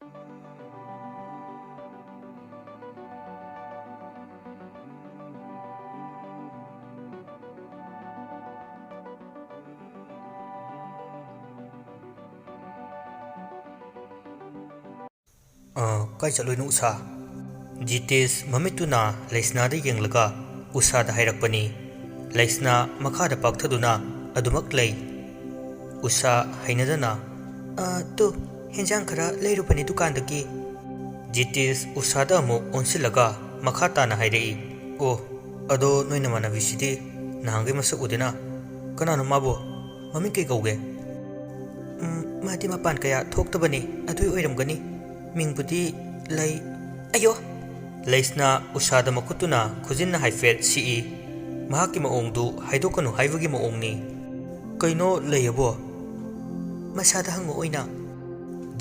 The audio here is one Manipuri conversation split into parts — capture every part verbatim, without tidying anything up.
"ꯑ, ꯀꯥꯏ ꯆꯠꯂꯨꯏꯅꯣ ꯎꯁꯥ?" ꯖꯤꯇꯦꯁ ꯃꯃꯤꯠꯇꯨꯅ ꯂꯩꯁꯅꯥꯗ ꯌꯦꯡꯂꯒ ꯎꯁꯥꯗ ꯍꯥꯏꯔꯛꯄꯅꯤ꯫ ꯂꯩꯁꯅꯥ ꯃꯈꯥꯗ ꯄꯥꯛꯊꯗꯨꯅ ꯑꯗꯨꯃꯛ ꯂꯩ꯫ ꯎꯁꯥ ꯍꯩꯅꯗꯅ, "ꯑ, ꯇꯨ, ꯍꯦꯟꯖꯥꯡ ꯈꯔ ꯂꯩꯔꯨꯕꯅꯤ ꯗꯨꯀꯥꯟꯗꯒꯤ꯫" ꯖꯤꯇꯦꯁ ꯎꯁꯥꯗ ꯑꯃꯨꯛ ꯑꯣꯟꯁꯤꯜꯂꯒ ꯃꯈꯥ ꯇꯥꯅ ꯍꯥꯏꯔꯛꯏ, "ꯑꯣ, ꯑꯗꯣ ꯅꯣꯏ ꯅꯃꯥꯟꯅꯕꯤꯁꯤꯗꯤ ꯅꯍꯥꯟꯈꯩ ꯃꯁꯛ ꯎꯗꯦꯅ꯫ ꯀꯅꯥꯅꯣ ꯃꯥꯕꯨ? ꯃꯃꯤꯡ ꯀꯩ ꯀꯧꯒꯦ?" "ꯎꯝ, ꯃꯥꯗꯤ ꯃꯄꯥꯟ ꯀꯌꯥ ꯊꯣꯛꯇꯕꯅꯤ, ꯑꯗꯨꯏ ꯑꯣꯏꯔꯝꯒꯅꯤ꯫ ꯃꯤꯡꯕꯨꯗꯤ ꯂꯩ꯫" "ꯑꯌꯣ!" ꯂꯩꯁꯅꯥ ꯎꯁꯥꯗ ꯃꯈꯨꯠꯇꯨꯅ ꯈꯨꯖꯤꯟꯅ ꯍꯥꯏꯐꯦꯠ ꯁꯤꯛꯏ꯫ ꯃꯍꯥꯛꯀꯤ ꯃꯑꯣꯡꯗꯨ ꯍꯥꯏꯗꯣꯛꯀꯅꯨ ꯍꯥꯏꯕꯒꯤ ꯃꯑꯣꯡꯅꯤ꯫ "ꯀꯩꯅꯣ ꯂꯩ ꯑꯕꯣ?" "ꯃꯁꯥꯗ ꯍꯪꯉꯨ ꯑꯣꯏꯅ꯫"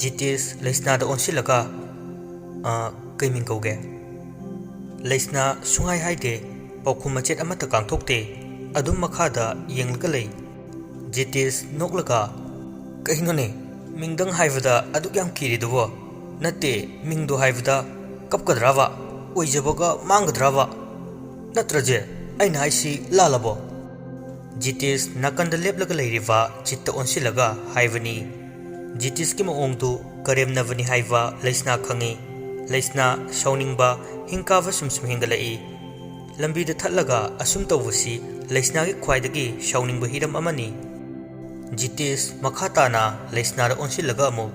ꯖꯤꯇꯦꯁ ꯂꯩꯁꯅꯥꯗ ꯑꯣꯟꯁꯤꯜꯂꯒ, "ꯑ, ꯀꯩ ꯃꯤꯡ ꯀꯧꯒꯦ?" ꯂꯩꯁꯅꯥ ꯁꯨꯡꯍꯥꯏ ꯍꯥꯏꯗꯦ, ꯄꯥꯎꯈꯨꯝ ꯃꯆꯦꯠ ꯑꯃꯠꯇ ꯀꯥꯡꯊꯣꯛꯇꯦ, ꯑꯗꯨꯝ ꯃꯈꯥꯗ ꯌꯦꯡꯂꯒ ꯂꯩ꯫ ꯖꯤꯇꯦꯁ ꯅꯣꯛꯂꯒ, "ꯀꯩꯅꯣꯅꯦ, ꯃꯤꯡꯗꯪ ꯍꯥꯏꯕꯗ ꯑꯗꯨꯛ ꯌꯥꯝ ꯀꯤꯔꯤꯗꯨꯕꯣ? ꯅꯠꯇꯦ, ꯃꯤꯡꯗꯣ ꯍꯥꯏꯕꯗ ꯀꯞꯀꯗ꯭ꯔꯕ? ꯑꯣꯏꯖꯕꯒ ꯃꯥꯡꯒꯗ꯭ꯔꯕ? ꯅꯠꯇ꯭ꯔꯁꯦ, ꯑꯩꯅ ꯍꯥꯏꯁꯤ ꯂꯥꯜꯂꯕꯣ?" ꯖꯤꯇꯦꯁ ꯅꯥꯀꯟꯗ ꯂꯦꯞꯂꯒ ꯂꯩꯔꯤꯕ ꯖꯤꯠꯇ ꯑꯣꯟꯁꯤꯜꯂꯒ ꯍꯥꯏꯕꯅꯤ꯫ ꯖꯤꯇꯦꯁꯀꯤ ꯃꯑꯣꯡꯗꯨ ꯀꯔꯦꯝꯅꯕꯅꯤ ꯍꯥꯏꯕ ꯂꯩꯁꯅꯥ ꯈꯪꯏ꯫ ꯂꯩꯁꯅꯥ ꯁꯥꯎꯅꯤꯡꯕ ꯍꯤꯡꯀꯥꯕ ꯁꯨꯝ ꯁꯨꯝ ꯍꯦꯟꯒꯠꯂꯛꯏ꯫ ꯂꯝꯕꯤꯗ ꯊꯠꯂꯒ ꯑꯁꯨꯝ ꯇꯧꯕꯁꯤ ꯂꯩꯁꯅꯥꯒꯤ ꯈ꯭ꯋꯥꯏꯗꯒꯤ ꯁꯥꯎꯅꯤꯡꯕ ꯍꯤꯔꯝ ꯑꯃꯅꯤ꯫ ꯖꯤꯇꯦꯁ ꯃꯈꯥ ꯇꯥꯅ ꯂꯩꯁꯅꯥꯗ ꯑꯣꯟꯁꯤꯜꯂꯒ ꯑꯃꯨꯛ,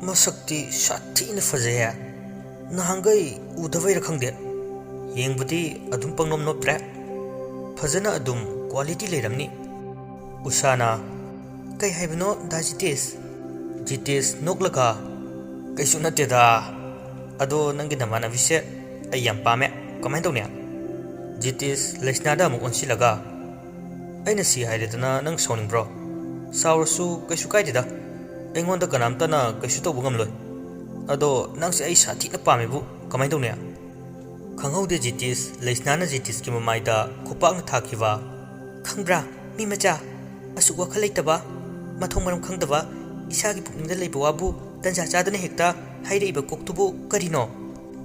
"ꯃꯁꯛꯇꯤ ꯁꯥꯊꯤꯅ ꯐꯖꯩꯍꯦ꯫ ꯅꯍꯥꯟꯈꯩ ꯎꯗꯕꯩꯔ ꯈꯪꯗꯦ꯫ ꯌꯦꯡꯕꯗꯤ ꯑꯗꯨꯝ ꯄꯪꯅꯣꯝ ꯅꯣꯞꯇ꯭ꯔꯦ꯫ ꯐꯖꯅ ꯑꯗꯨꯝ quality ꯂꯩꯔꯝꯅꯤ꯫" ꯎꯁꯥꯅ, "ꯀꯩ ꯍꯥꯏꯕꯅꯣ, ꯗꯥ ꯖꯤꯇꯦꯁ?" ꯖꯤꯇꯦꯁ ꯅꯣꯛꯂꯒ, "ꯀꯩꯁꯨ ꯅꯠꯇꯦꯗ꯫ ꯑꯗꯣ ꯅꯪꯒꯤ ꯅꯃꯥꯟꯅꯕꯤꯁꯦ ꯑꯩ ꯌꯥꯝ ꯄꯥꯝꯃꯦ꯫ ꯀꯃꯥꯏꯅ ꯇꯧꯅꯤ?" ꯖꯤꯇꯦꯁ ꯂꯩꯁꯅꯥꯗ ꯑꯃꯨꯛ ꯑꯣꯟꯁꯤꯜꯂꯒ, "ꯑꯩꯅ ꯁꯤ ꯍꯥꯏꯔꯦꯗꯅ ꯅꯪ ꯁꯥꯎꯅꯤꯡꯕ꯭ꯔꯣ? ꯁꯥꯎꯔꯁꯨ ꯀꯩꯁꯨ ꯀꯥꯏꯗꯦꯗ꯫ ꯑꯩꯉꯣꯟꯗ ꯀꯅꯥꯝꯇꯅ ꯀꯩꯁꯨ ꯇꯧꯕ ꯉꯝꯂꯣꯏ꯫ ꯑꯗꯣ ꯅꯪꯁꯦ ꯑꯩ ꯁꯥꯊꯤꯅ ꯄꯥꯝꯃꯦꯕꯨ꯫ ꯀꯃꯥꯏꯅ ꯇꯧꯅꯤ?" ꯈꯪꯍꯧꯗꯦ ꯖꯤꯇꯦꯁ ꯂꯩꯁꯅꯥꯅ ꯖꯤꯇꯦꯁꯀꯤ ꯃꯃꯥꯏꯗ ꯈꯨꯄꯥꯛꯅ ꯊꯥꯈꯤꯕ꯫ "ꯈꯪꯕ꯭ꯔꯥ, ꯃꯤ ꯃꯆꯥ, ꯑꯁꯨꯛ ꯋꯥꯈꯜ ꯂꯩꯇꯕ, ꯃꯊꯣꯡ ꯃꯔꯝ ꯈꯪꯗꯕ, ꯏꯁꯥꯒꯤ ꯄꯨꯛꯅꯤꯡꯗ ꯂꯩꯕ ꯋꯥꯕꯨ ꯇꯟꯖꯥ ꯆꯥꯗꯅ ꯍꯦꯛꯇ ꯍꯥꯏꯔꯛꯏꯕ ꯀꯣꯛꯇꯨꯕꯨ ꯀꯔꯤꯅꯣ?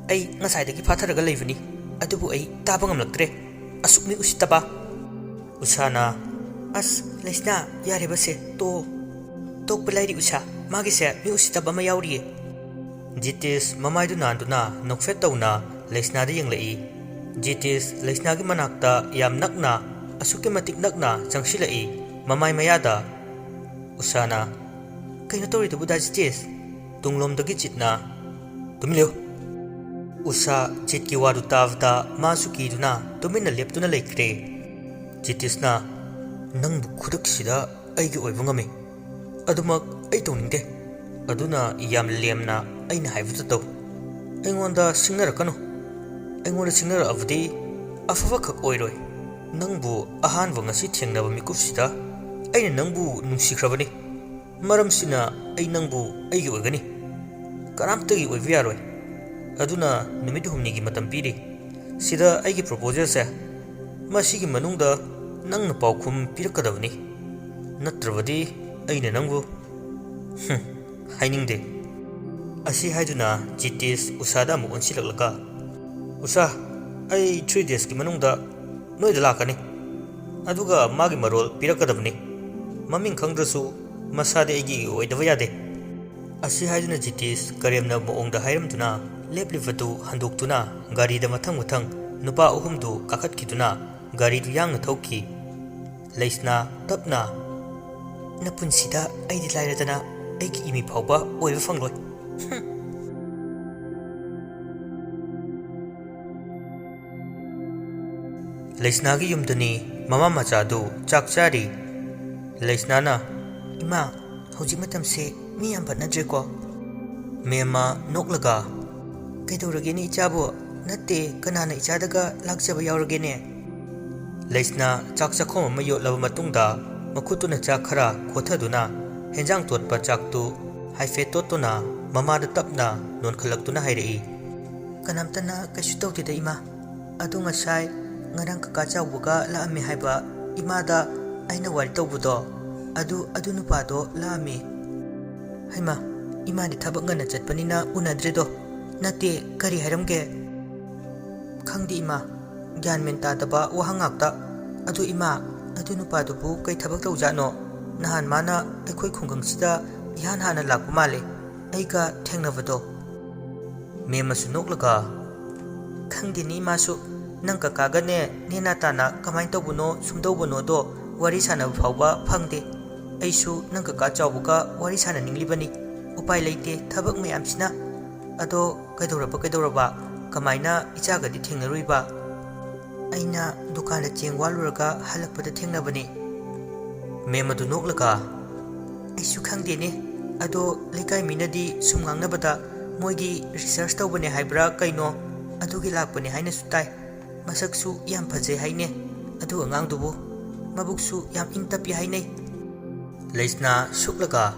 ꯑꯩ ꯉꯁꯥꯏꯗꯒꯤ ꯐꯥꯊꯔꯒ ꯂꯩꯕꯅꯤ, ꯑꯗꯨꯕꯨ ꯑꯩ ꯇꯥꯕ ꯉꯝꯂꯛꯇ꯭ꯔꯦ꯫ ꯑꯁꯨꯛ ꯃꯤ ꯎꯁꯤꯠꯇꯕ꯫ ꯎꯁꯥꯅ, "ꯑꯁ, ꯂꯩꯁꯅꯥ, ꯌꯥꯔꯦꯕꯁꯦ, ꯇꯣꯛꯑꯣ꯫ ꯇꯣꯛꯄ ꯂꯥꯏꯔꯤ ꯎꯁꯥ, ꯃꯥꯒꯤꯁꯦ ꯃꯤ ꯎꯁꯤꯠꯇꯕ ꯑꯃ ꯌꯥꯎꯔꯤꯌꯦ꯫" ꯖꯤꯇꯤꯁ ꯃꯃꯥꯏꯗꯨ ꯅꯥꯟꯗꯨꯅ ꯅꯣꯛꯐꯦꯠ ꯇꯧꯅ ꯂꯩꯁꯅꯥꯗ ꯌꯦꯡꯂꯛꯏ꯫ ꯖꯤꯇꯤꯁ ꯂꯩꯁꯅꯥꯒꯤ ꯃꯅꯥꯛꯇ ꯌꯥꯝ ꯅꯛꯅ, ꯑꯁꯨꯛꯀꯤ ꯃꯇꯤꯛ ꯅꯛꯅ ꯆꯪꯁꯤꯜꯂꯛꯏ꯫ ꯃꯃꯥꯏ ꯃꯌꯥꯗ ꯎꯁꯥꯅ, "ꯀꯩꯅꯣ ꯇꯧꯔꯤꯗꯨꯕꯨ, ꯗꯥ ꯖꯤꯇꯤꯁ?" ꯇꯨꯡꯂꯣꯝꯗꯒꯤ ꯖꯤꯠꯅ, "ꯇꯨꯃꯤꯟ ꯂꯩꯌꯨ!" ꯎꯁꯥ ꯖꯤꯠꯀꯤ ꯋꯥꯗꯨ ꯇꯥꯕꯗ ꯃꯥꯁꯨ ꯀꯤꯗꯨꯅ ꯇꯨꯃꯤꯟꯅ ꯂꯦꯞꯇꯨꯅ ꯂꯩꯈ꯭ꯔꯦ꯫ ꯖꯤꯇꯤꯁꯅ, "ꯅꯪꯕꯨ ꯈꯨꯗꯛꯁꯤꯗ ꯑꯩꯒꯤ ꯑꯣꯏꯕ ꯉꯝꯃꯤ꯫ ꯑꯗꯨꯃꯛ ꯑꯩ ꯇꯧꯅꯤꯡꯗꯦ꯫ ꯑꯗꯨꯅ ꯌꯥꯝ ꯂꯦꯝꯅ ꯑꯩꯅ ꯍꯥꯏꯕꯗꯨ ꯇꯧ꯫ ꯑꯩꯉꯣꯟꯗ ꯁꯤꯡꯅꯔꯛꯀꯅꯨ꯫ ꯑꯩꯉꯣꯟꯗ ꯁꯤꯡꯅꯔꯛꯑꯕꯗꯤ ꯑꯐꯕꯈꯛ ꯑꯣꯏꯔꯣꯏ꯫ ꯅꯪꯕꯨ ꯑꯍꯥꯟꯕ ꯉꯁꯤ ꯊꯦꯡꯅꯕ ꯃꯤꯀꯨꯞꯁꯤꯗ ꯑꯩꯅ ꯅꯪꯕꯨ ꯅꯨꯡꯁꯤꯈ꯭ꯔꯕꯅꯤ꯫ ꯃꯔꯝꯁꯤꯅ ꯑꯩ ꯅꯪꯕꯨ ꯑꯩꯒꯤ ꯑꯣꯏꯒꯅꯤ꯫ ꯀꯅꯥꯝꯇꯒꯤ ꯑꯣꯏꯕ ꯌꯥꯔꯣꯏ꯫ ꯑꯗꯨꯅ ꯅꯨꯃꯤꯠ ꯍꯨꯝꯅꯤꯒꯤ ꯃꯇꯝ ꯄꯤꯔꯤ꯫ ꯁꯤꯗ ꯑꯩꯒꯤ ꯄ꯭ꯔꯣꯄꯣꯖꯦꯜꯁꯦ꯫ ꯃꯁꯤꯒꯤ ꯃꯅꯨꯡꯗ ꯅꯪꯅ ꯄꯥꯎꯈꯨꯝ ꯄꯤꯔꯛꯀꯗꯕꯅꯤ꯫ ꯅꯠꯇ꯭ꯔꯕꯗꯤ ꯑꯩꯅ ꯅꯪꯕꯨ, ꯍꯨꯝ, ꯍꯥꯏꯅꯤꯡꯗꯦ꯫" ꯑꯁꯤ ꯍꯥꯏꯗꯨꯅ ꯖꯤꯇꯤꯁ ꯎꯁꯥꯗ ꯑꯃꯨꯛ ꯑꯣꯟꯁꯤꯜꯂꯛꯂꯒ, "ꯎꯁꯥ, ꯑꯩ ꯊ꯭ꯔꯤ ꯗꯦꯖꯀꯤ ꯃꯅꯨꯡꯗ ꯅꯣꯏꯗ ꯂꯥꯛꯀꯅꯤ꯫ ꯑꯗꯨꯒ ꯃꯥꯒꯤ ꯃꯔꯣꯜ ꯄꯤꯔꯛꯀꯗꯕꯅꯤ꯫ ꯃꯃꯤꯡ ꯈꯪꯗ꯭ꯔꯁꯨ ꯃꯁꯥꯗꯤ ꯑꯩꯒꯤ ꯑꯣꯏꯗꯕ ꯌꯥꯗꯦ꯫" ꯑꯁꯤ ꯍꯥꯏꯗꯨꯅ ꯖꯤꯇꯤꯁ ꯀꯔꯦꯝꯅ ꯃꯑꯣꯡꯗ ꯍꯥꯏꯔꯝꯗꯨꯅ ꯂꯦꯞꯂꯤꯕꯗꯨ ꯍꯟꯗꯣꯛꯇꯨꯅ ꯒꯥꯔꯤꯗ ꯃꯊꯪ ꯃꯊꯪ ꯅꯨꯄꯥ ꯑꯍꯨꯝꯗꯨ ꯀꯥꯈꯠꯈꯤꯗꯨꯅ ꯒꯥꯔꯤꯗꯨ ꯌꯥꯡꯅ ꯊꯧꯈꯤ꯫ ꯂꯩꯁꯅꯥ ꯇꯞꯅ, "ꯅꯄꯨꯟꯁꯤꯗ ꯑꯩꯗꯤ ꯂꯥꯏꯔꯗꯅ ꯑꯩꯒꯤ ꯏꯃꯤ ꯐꯥꯎꯕ ꯑꯣꯏꯕ ꯐꯪꯂꯣꯏ꯫" ꯍꯨꯝ꯫ ꯂꯩꯁꯅꯥꯒꯤ ꯌꯨꯝꯗꯅꯤ꯫ ꯃꯃꯥ ꯃꯆꯥꯗꯨ ꯆꯥꯛ ꯆꯥꯔꯤ꯫ ꯂꯩꯁꯅꯥꯅ, "ꯏꯃꯥ, ꯍꯧꯖꯤꯛ ꯃꯇꯝꯁꯦ ꯃꯤ ꯌꯥꯝ ꯐꯠꯅꯗ꯭ꯔꯦꯀꯣ?" ꯃꯦꯝꯃ ꯅꯣꯛꯂꯒ, "ꯀꯩꯗꯧꯔꯒꯦꯅꯦ ꯏꯆꯥꯕꯨ? ꯅꯠꯇꯦ, ꯀꯅꯥꯅ ꯏꯆꯥꯗꯒ ꯂꯥꯛꯆꯕ ꯌꯥꯎꯔꯒꯦꯅꯦ?" ꯂꯩꯁꯅꯥ ꯆꯥꯛ ꯆꯥꯛꯈꯣꯝ ꯑꯃ ꯌꯣꯠꯂꯕ ꯃꯇꯨꯡꯗ ꯃꯈꯨꯠꯇꯨꯅ ꯆꯥꯛ ꯈꯔ ꯈꯣꯠꯊꯗꯨꯅ ꯍꯦꯟꯖꯥꯡ ꯇꯣꯠꯄ ꯆꯥꯛꯇꯨ ꯍꯥꯏꯐꯦꯠ ꯇꯣꯠꯇꯨꯅ ꯃꯃꯥꯗ ꯇꯞꯅ ꯅꯣꯟꯈꯠꯂꯛꯇꯨꯅ ꯍꯥꯏꯔꯛꯏ, "ꯀꯅꯥꯝꯇꯅ ꯀꯩꯁꯨ ꯇꯧꯗꯦꯗ ꯏꯃꯥ꯫ ꯑꯗꯨ ꯉꯁꯥꯏ ꯉꯔꯥꯡ ꯀꯀꯥ ꯆꯥꯎꯕꯒ ꯂꯥꯛꯑꯝꯃꯦ ꯍꯥꯏꯕ ꯏꯃꯥꯗ ꯑꯩꯅ ꯋꯥꯔꯤ ꯇꯧꯕꯗꯣ, ꯑꯗꯨ, ꯑꯗꯨ ꯅꯨꯄꯥꯗꯣ ꯂꯥꯛꯑꯝꯃꯦ꯫" "ꯍꯩꯃꯥ, ꯏꯃꯥꯗꯤ ꯊꯕꯛ ꯉꯟꯅ ꯆꯠꯄꯅꯤꯅ ꯎꯅꯗ꯭ꯔꯦꯗꯣ꯫ ꯅꯠꯇꯦ, ꯀꯔꯤ ꯍꯥꯏꯔꯝꯒꯦ? ꯈꯪꯗꯦ ꯏꯃꯥ, ꯒ꯭ꯌꯥꯟ ꯃꯦꯟ ꯇꯥꯗꯕ ꯋꯥꯍꯪ ꯉꯥꯛꯇ꯫ ꯑꯗꯨ ꯏꯃꯥ, ꯑꯗꯨ ꯅꯨꯄꯥꯗꯨꯕꯨ ꯀꯩ ꯊꯕꯛ ꯇꯧꯖꯥꯠꯅꯣ? ꯅꯍꯥꯟ ꯃꯥꯅ ꯑꯩꯈꯣꯏ ꯈꯨꯡꯒꯪꯁꯤꯗ ꯏꯍꯥꯟ ꯍꯥꯟꯅ ꯂꯥꯛꯄ ꯃꯥꯜꯂꯦ, ꯑꯩꯒ ꯊꯦꯡꯅꯕꯗꯣ꯫ ꯃꯦꯝꯃꯁꯨ ꯅꯣꯛꯂꯒ, "ꯈꯪꯗꯦꯅꯦ ꯏꯃꯥꯁꯨ, ꯅꯪ ꯀꯀꯥꯒꯅꯦ ꯅꯦꯅꯥ ꯇꯥꯅ ꯀꯃꯥꯏꯅ ꯇꯧꯕꯅꯣ ꯁꯨꯝꯗꯧꯕꯅꯣꯗꯣ ꯋꯥꯔꯤ ꯁꯥꯟꯅꯕ ꯐꯥꯎꯕ ꯐꯪꯗꯦ꯫ ꯑꯩꯁꯨ ꯅꯪ ꯀꯀꯥ ꯆꯥꯎꯕꯒ ꯋꯥꯔꯤ ꯁꯥꯟꯅꯅꯤꯡꯂꯤꯕꯅꯤ, ꯎꯄꯥꯏ ꯂꯩꯇꯦ ꯊꯕꯛ ꯃꯌꯥꯝꯁꯤꯅ꯫ ꯑꯗꯣ ꯀꯩꯗꯧꯔꯕ ꯀꯩꯗꯧꯔꯕ? ꯀꯃꯥꯏꯅ ꯏꯆꯥꯒꯗꯤ ꯊꯦꯡꯅꯔꯨꯏꯕ?" "ꯑꯩꯅ ꯗꯨꯀꯥꯟꯗ ꯆꯦꯡ ꯋꯥꯜꯂꯨꯔꯒ ꯍꯜꯂꯛꯄꯗ ꯊꯦꯡꯅꯕꯅꯤ꯫" ꯃꯦꯝ ꯑꯗꯨ ꯅꯣꯛꯂꯒ, "ꯑꯩꯁꯨ ꯈꯪꯗꯦꯅꯦ, ꯑꯗꯣ ꯂꯩꯀꯥꯏ ꯃꯤꯅꯗꯤ ꯁꯨꯝ ꯉꯥꯡꯅꯕꯗ ꯃꯣꯏꯒꯤ ꯔꯤꯁꯔꯁ ꯇꯧꯕꯅꯦ ꯍꯥꯏꯕ꯭ꯔꯥ ꯀꯩꯅꯣ, ꯑꯗꯨꯒꯤ ꯂꯥꯛꯄꯅꯦ ꯍꯥꯏꯅꯁꯨ ꯇꯥꯏ꯫ ꯃꯁꯛꯁꯨ ꯌꯥꯝ ꯐꯖꯩ ꯍꯥꯏꯅꯦ ꯑꯗꯨ ꯑꯉꯥꯡꯗꯨꯕꯨ, ꯃꯕꯨꯛꯁꯨ ꯌꯥꯝ ꯏꯪ ꯇꯞꯄꯤ ꯍꯥꯏꯅꯩ꯫" ꯂꯩꯁꯅꯥ ꯁꯨꯛꯂꯒ,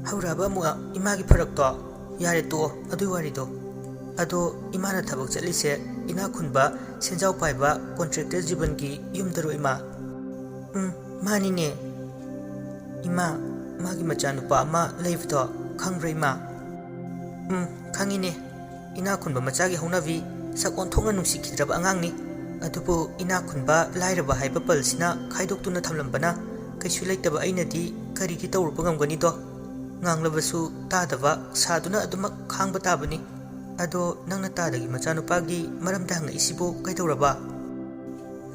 "ꯍꯧꯔꯛꯑꯕ ꯑꯃꯨꯛ ꯏꯃꯥꯒꯤ ꯐꯔꯛꯇꯣ? ꯌꯥꯔꯦ, ꯇꯣꯛꯑꯣ ꯑꯗꯨꯒꯤ ꯋꯥꯔꯤꯗꯣ꯫ ꯑꯗꯣ ꯏꯃꯥꯅ ꯊꯕꯛ ꯆꯠꯂꯤꯁꯦ ꯏꯅꯥꯛ ꯈꯨꯟꯕ ꯁꯦꯟꯖꯥꯎ ꯄꯥꯏꯕ ꯀꯣꯟꯇ꯭ꯔꯦꯛꯇꯔ ꯖꯤꯕꯟꯒꯤ ꯌꯨꯝꯗꯔꯣ ꯏꯃꯥ?" "ꯎꯝ, ꯃꯥꯅꯤꯅꯦ꯫ ꯏꯃꯥ, ꯃꯥꯒꯤ ꯃꯆꯥꯅꯨꯄꯥ ꯑꯃ ꯂꯩꯕꯗꯣ ꯈꯪꯕ꯭ꯔꯥ ꯏꯃꯥ?" "ꯎꯝ, ꯈꯪꯉꯤꯅꯦ꯫ ꯏꯅꯥꯛ ꯈꯨꯟꯕ ꯃꯆꯥꯒꯤ ꯍꯧꯅꯕꯤ, ꯁꯛ ꯑꯣꯟꯊꯣꯛꯅ ꯅꯨꯡꯁꯤꯈꯤꯗ꯭ꯔꯕ ꯑꯉꯥꯡꯅꯤ꯫ ꯑꯗꯨꯕꯨ ꯏꯅꯥꯛ ꯈꯨꯟꯕ ꯂꯥꯏꯔꯕ ꯍꯥꯏꯕ ꯄꯜꯁꯤꯅ ꯈꯥꯏꯗꯣꯛꯇꯨꯅ ꯊꯝꯂꯝꯕꯅ ꯀꯩꯁꯨ ꯂꯩꯇꯕ ꯑꯩꯅꯗꯤ ꯀꯔꯤꯗꯤ ꯇꯧꯔꯨꯕ ꯉꯝꯒꯅꯤꯗꯣ? ꯉꯥꯡꯂꯕꯁꯨ ꯇꯥꯗꯕ ꯁꯥꯗꯨꯅ ꯑꯗꯨꯃꯛ ꯈꯥꯡꯕ ꯇꯥꯕꯅꯤ꯫ ꯑꯗꯣ ꯅꯪꯅ ꯇꯥꯗꯒꯤ ꯃꯆꯥꯅꯨꯄꯥꯒꯤ ꯃꯔꯝꯗ ꯍꯪꯉꯛꯏꯁꯤꯕꯨ ꯀꯩꯗꯧꯔꯕ?"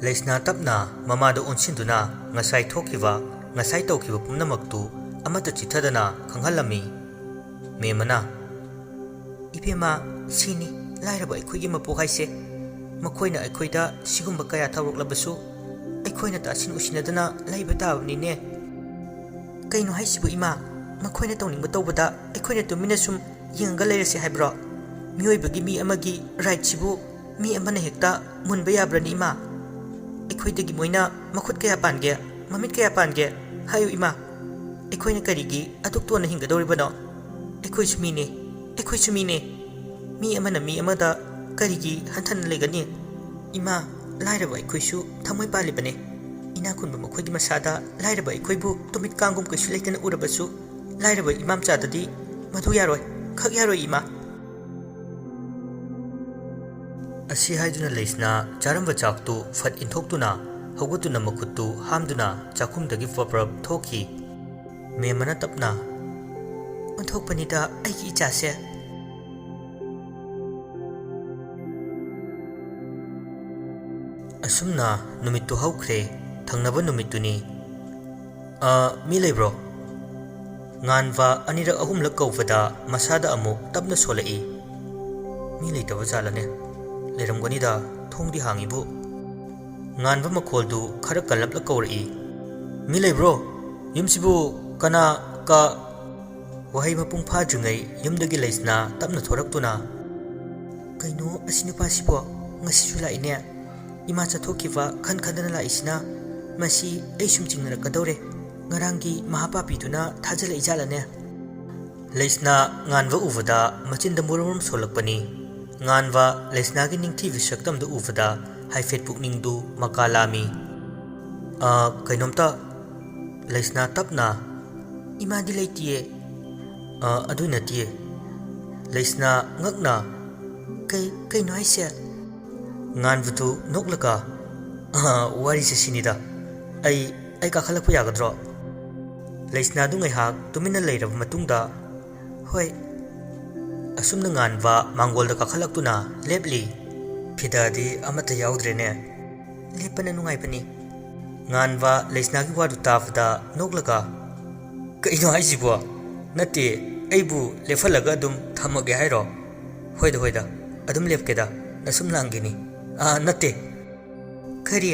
ꯂꯩꯁꯅꯥ ꯇꯞꯅ ꯃꯃꯥꯗ ꯑꯣꯟꯁꯤꯟꯗꯨꯅ ꯉꯁꯥꯏ ꯊꯣꯛꯈꯤꯕ, ꯉꯁꯥꯏ ꯇꯧꯈꯤꯕ ꯄꯨꯝꯅꯃꯛꯇꯨ ꯑꯃꯠꯇ ꯆꯤꯠꯊꯗꯅ ꯈꯪꯍꯜꯂꯝꯃꯤ꯫ ꯃꯦꯝꯃꯅ, "ꯏꯕꯦꯝꯃ, ꯁꯤꯅꯤ ꯂꯥꯏꯔꯕ ꯑꯩꯈꯣꯏꯒꯤ ꯃꯄꯣꯛ ꯍꯥꯏꯁꯦ꯫ ꯃꯈꯣꯏꯅ ꯑꯩꯈꯣꯏꯗ ꯁꯤꯒꯨꯝꯕ ꯀꯌꯥ ꯇꯧꯔꯛꯂꯕꯁꯨ ꯑꯩꯈꯣꯏꯅ ꯇꯥꯁꯤꯟ ꯎꯁꯤꯟꯅꯗꯅ ꯂꯩꯕ ꯇꯥꯕꯅꯤꯅꯦ꯫" "ꯀꯩꯅꯣ ꯍꯥꯏꯁꯤꯕꯨ ꯏꯃꯥ? ꯃꯈꯣꯏꯅ ꯇꯧꯅꯤꯡꯕ ꯇꯧꯕꯗ ꯑꯩꯈꯣꯏꯅ ꯇꯨꯃꯤꯟꯅ ꯁꯨꯝ ꯌꯦꯡꯉꯒ ꯂꯩꯔꯁꯦ ꯍꯥꯏꯕ꯭ꯔꯣ? ꯃꯤꯑꯣꯏꯕꯒꯤ ꯃꯤ ꯑꯃꯒꯤ ꯔꯥꯏꯠꯁꯤꯕꯨ ꯃꯤ ꯑꯃꯅ ꯍꯦꯛꯇ ꯃꯨꯟꯕ ꯌꯥꯕ꯭ꯔꯅꯤ ꯏꯃꯥ? ꯑꯩꯈꯣꯏꯗꯒꯤ ꯃꯣꯏꯅ ꯃꯈꯨꯠ ꯀꯌꯥ ꯄꯥꯟꯒꯦ, ꯃꯃꯤꯠ ꯀꯌꯥ ꯄꯥꯟꯒꯦ? ꯍꯥꯏꯌꯨ ꯏꯃꯥ, ꯑꯩꯈꯣꯏꯅ ꯀꯔꯤꯒꯤ ꯑꯗꯨꯛ ꯇꯣꯟꯅ ꯍꯤꯡꯒꯗꯧꯔꯤꯕꯅꯣ? ꯑꯩꯈꯣꯏꯁꯨ ꯃꯤꯅꯦ, ꯑꯩꯈꯣꯏꯁꯨ ꯃꯤꯅꯦ꯫ ꯃꯤ ꯑꯃꯅ ꯃꯤ ꯑꯃꯗ ꯀꯔꯤꯒꯤ ꯍꯟꯊꯅ ꯂꯩꯒꯅꯤ? ꯏꯃꯥ, ꯂꯥꯏꯔꯕ ꯑꯩꯈꯣꯏꯁꯨ ꯊꯃꯣꯏ ꯄꯥꯜꯂꯤꯕꯅꯦ꯫ ꯏꯅꯥꯛ ꯈꯨꯟꯕ ꯃꯈꯣꯏꯒꯤ ꯃꯁꯥꯗ ꯂꯥꯏꯔꯕ ꯑꯩꯈꯣꯏꯕꯨ ꯇꯨꯃꯤꯠ ꯀꯥꯡꯒꯨꯝ ꯀꯩꯁꯨ ꯂꯩꯇꯅ ꯎꯔꯕꯁꯨ, ꯂꯥꯏꯔꯕ ꯏꯃꯥ ꯃꯆꯥꯗꯗꯤ "ꯃꯗꯨ ꯌꯥꯔꯣꯏ, ꯈꯛ ꯌꯥꯔꯣꯏ, ꯏꯃꯥ!" ꯑꯁꯤ ꯍꯥꯏꯗꯨꯅ ꯂꯩꯁꯅꯥ ꯆꯥꯔꯝꯕ ꯆꯥꯛꯇꯨ ꯐꯠ ꯏꯟꯊꯣꯛꯇꯨꯅ, ꯍꯧꯒꯠꯇꯨꯅ ꯃꯈꯨꯠꯇꯨ ꯍꯥꯝꯗꯨꯅ ꯆꯥꯛꯈꯨꯝꯗꯒꯤ ꯄ꯭ꯔꯞ ꯄ꯭ꯔꯞ ꯊꯣꯛꯈꯤ꯫ ꯃꯦꯝꯃꯅ ꯇꯞꯅ, "ꯑꯣꯟꯊꯣꯛꯄꯅꯤꯗ ꯑꯩꯒꯤ ꯏꯆꯥꯁꯦ!" ꯑꯁꯨꯝꯅ ꯅꯨꯃꯤꯠꯇꯨ ꯍꯧꯈ꯭ꯔꯦ꯫ ꯊꯪꯅꯕ ꯅꯨꯃꯤꯠꯇꯨꯅꯤ꯫ "ꯑ, ꯃꯤ ꯂꯩꯕ꯭ꯔꯣ?" ꯉꯥꯟꯕ ꯑꯅꯤꯔꯛ ꯑꯍꯨꯝꯂꯛ ꯀꯧꯕꯗ ꯃꯁꯥꯗ ꯑꯃꯨꯛ ꯇꯞꯅ ꯁꯣꯜꯂꯛꯏ꯫ "ꯃꯤ ꯂꯩꯇꯕ ꯖꯥꯠꯂꯅꯦ? ꯂꯩꯔꯝꯒꯅꯤꯗ, ꯊꯣꯡꯗꯤ ꯍꯥꯡꯉꯤꯕꯨ꯫" ꯉꯥꯟꯕ ꯃꯈꯣꯜꯗꯨ ꯈꯔ ꯀꯜꯂꯞꯂ ꯀꯧꯔꯛꯏ꯫ "ꯃꯤ ꯂꯩꯕ꯭ꯔꯣ? ꯌꯨꯝꯁꯤꯕꯨ ꯀꯅꯥ, ꯀ-" ꯋꯥꯍꯩ ꯃꯄꯨꯡ ꯐꯥꯗ꯭ꯔꯤꯉꯩ ꯌꯨꯝꯗꯒꯤ ꯂꯩꯁꯅꯥ ꯇꯞꯅ ꯊꯣꯔꯛꯇꯨꯅ, "ꯀꯩꯅꯣ ꯑꯁꯤ ꯅꯨꯄꯥꯁꯤꯕꯣ? ꯉꯁꯤꯁꯨ ꯂꯥꯛꯏꯅꯦ꯫ ꯏꯃꯥ ꯆꯠꯊꯣꯛꯈꯤꯕ ꯈꯟ ꯈꯟꯗꯅ ꯂꯥꯛꯏꯁꯤꯅ꯫ ꯃꯁꯤ ꯑꯩ ꯁꯨꯝ ꯆꯤꯡꯅꯔꯛꯀꯗꯧꯔꯦ꯫ ꯉꯔꯥꯡꯒꯤ ꯃꯍꯥꯄꯥꯄꯤꯗꯨꯅ ꯊꯥꯖꯤꯜꯂꯛꯏ ꯖꯥꯠꯂꯅꯦ?" ꯂꯩꯁꯅꯥ ꯉꯥꯟꯕ ꯎꯕꯗ ꯃꯆꯤꯟꯗ ꯃꯨꯔꯨꯝ ꯃꯨꯔꯨꯝ ꯁꯣꯜꯂꯛꯄꯅꯤ꯫ ꯉꯥꯟꯕ ꯂꯩꯁꯅꯥꯒꯤ ꯅꯤꯡꯊꯤꯕꯤ ꯁꯛꯇꯝꯗꯨ ꯎꯕꯗ ꯍꯥꯏꯐꯦꯠ ꯄꯨꯛꯅꯤꯡꯗꯨ ꯃꯀꯥ ꯂꯥꯝꯃꯤ꯫ "ꯑ, ꯀꯩꯅꯣꯝꯇ꯫" ꯂꯩꯁꯅꯥ ꯇꯞꯅ, "ꯏꯃꯥꯗꯤ ꯂꯩꯇꯤꯌꯦ꯫" "ꯑ, ꯑꯗꯨ ꯅꯠꯇꯤꯌꯦ꯫" ꯂꯩꯁꯅꯥ ꯉꯛꯅ, "ꯀꯩ, ꯀꯩꯅꯣ ꯍꯥꯏꯁꯦ?" ꯉꯥꯟꯕꯗꯨ ꯅꯣꯛꯂꯒ, "ꯑ, ꯋꯥꯔꯤꯁꯦ ꯁꯤꯅꯤꯗ꯫ ꯑꯩ, ꯑꯩ ꯀꯥꯈꯠꯂꯛꯄ ꯌꯥꯒꯗ꯭ꯔꯣ?" ꯂꯩꯁꯅꯥꯗꯨ ꯉꯥꯏꯍꯥꯛ ꯇꯨꯃꯤꯟꯅ ꯂꯩꯔꯕ ꯃꯇꯨꯡꯗ, "ꯍꯣꯏ꯫" ꯑꯁꯨꯝꯅ ꯉꯥꯟꯕ ꯃꯥꯡꯒꯣꯜꯗ ꯀꯥꯈꯠꯂꯛꯇꯨꯅ ꯂꯦꯞꯂꯤ꯫ "ꯐꯤꯗꯥꯗꯤ ꯑꯃꯠꯇ ꯌꯥꯎꯗ꯭ꯔꯦꯅꯦ꯫ ꯂꯦꯞꯄꯅ ꯅꯨꯡꯉꯥꯏꯕꯅꯤ꯫" ꯉꯥꯟꯕ ꯂꯩꯁꯅꯥꯒꯤ ꯋꯥꯗꯨ ꯇꯥꯕꯗ ꯅꯣꯛꯂꯒ, "ꯀꯩꯅꯣ ꯍꯥꯏꯁꯤꯕꯣ? ꯅꯠꯇꯦ, ꯑꯩꯕꯨ ꯂꯦꯞꯍꯜꯂꯒ ꯑꯗꯨꯝ ꯊꯝꯃꯒꯦ ꯍꯥꯏꯔꯣ? ꯍꯣꯏꯗ, ꯍꯣꯏꯗ, ꯑꯗꯨꯝ ꯂꯦꯞꯀꯦꯗ, ꯅꯁꯨꯝ ꯂꯥꯡꯒꯤꯅꯤ꯫ ꯑꯥ, ꯅꯠꯇꯦ꯫" "ꯀꯔꯤ?"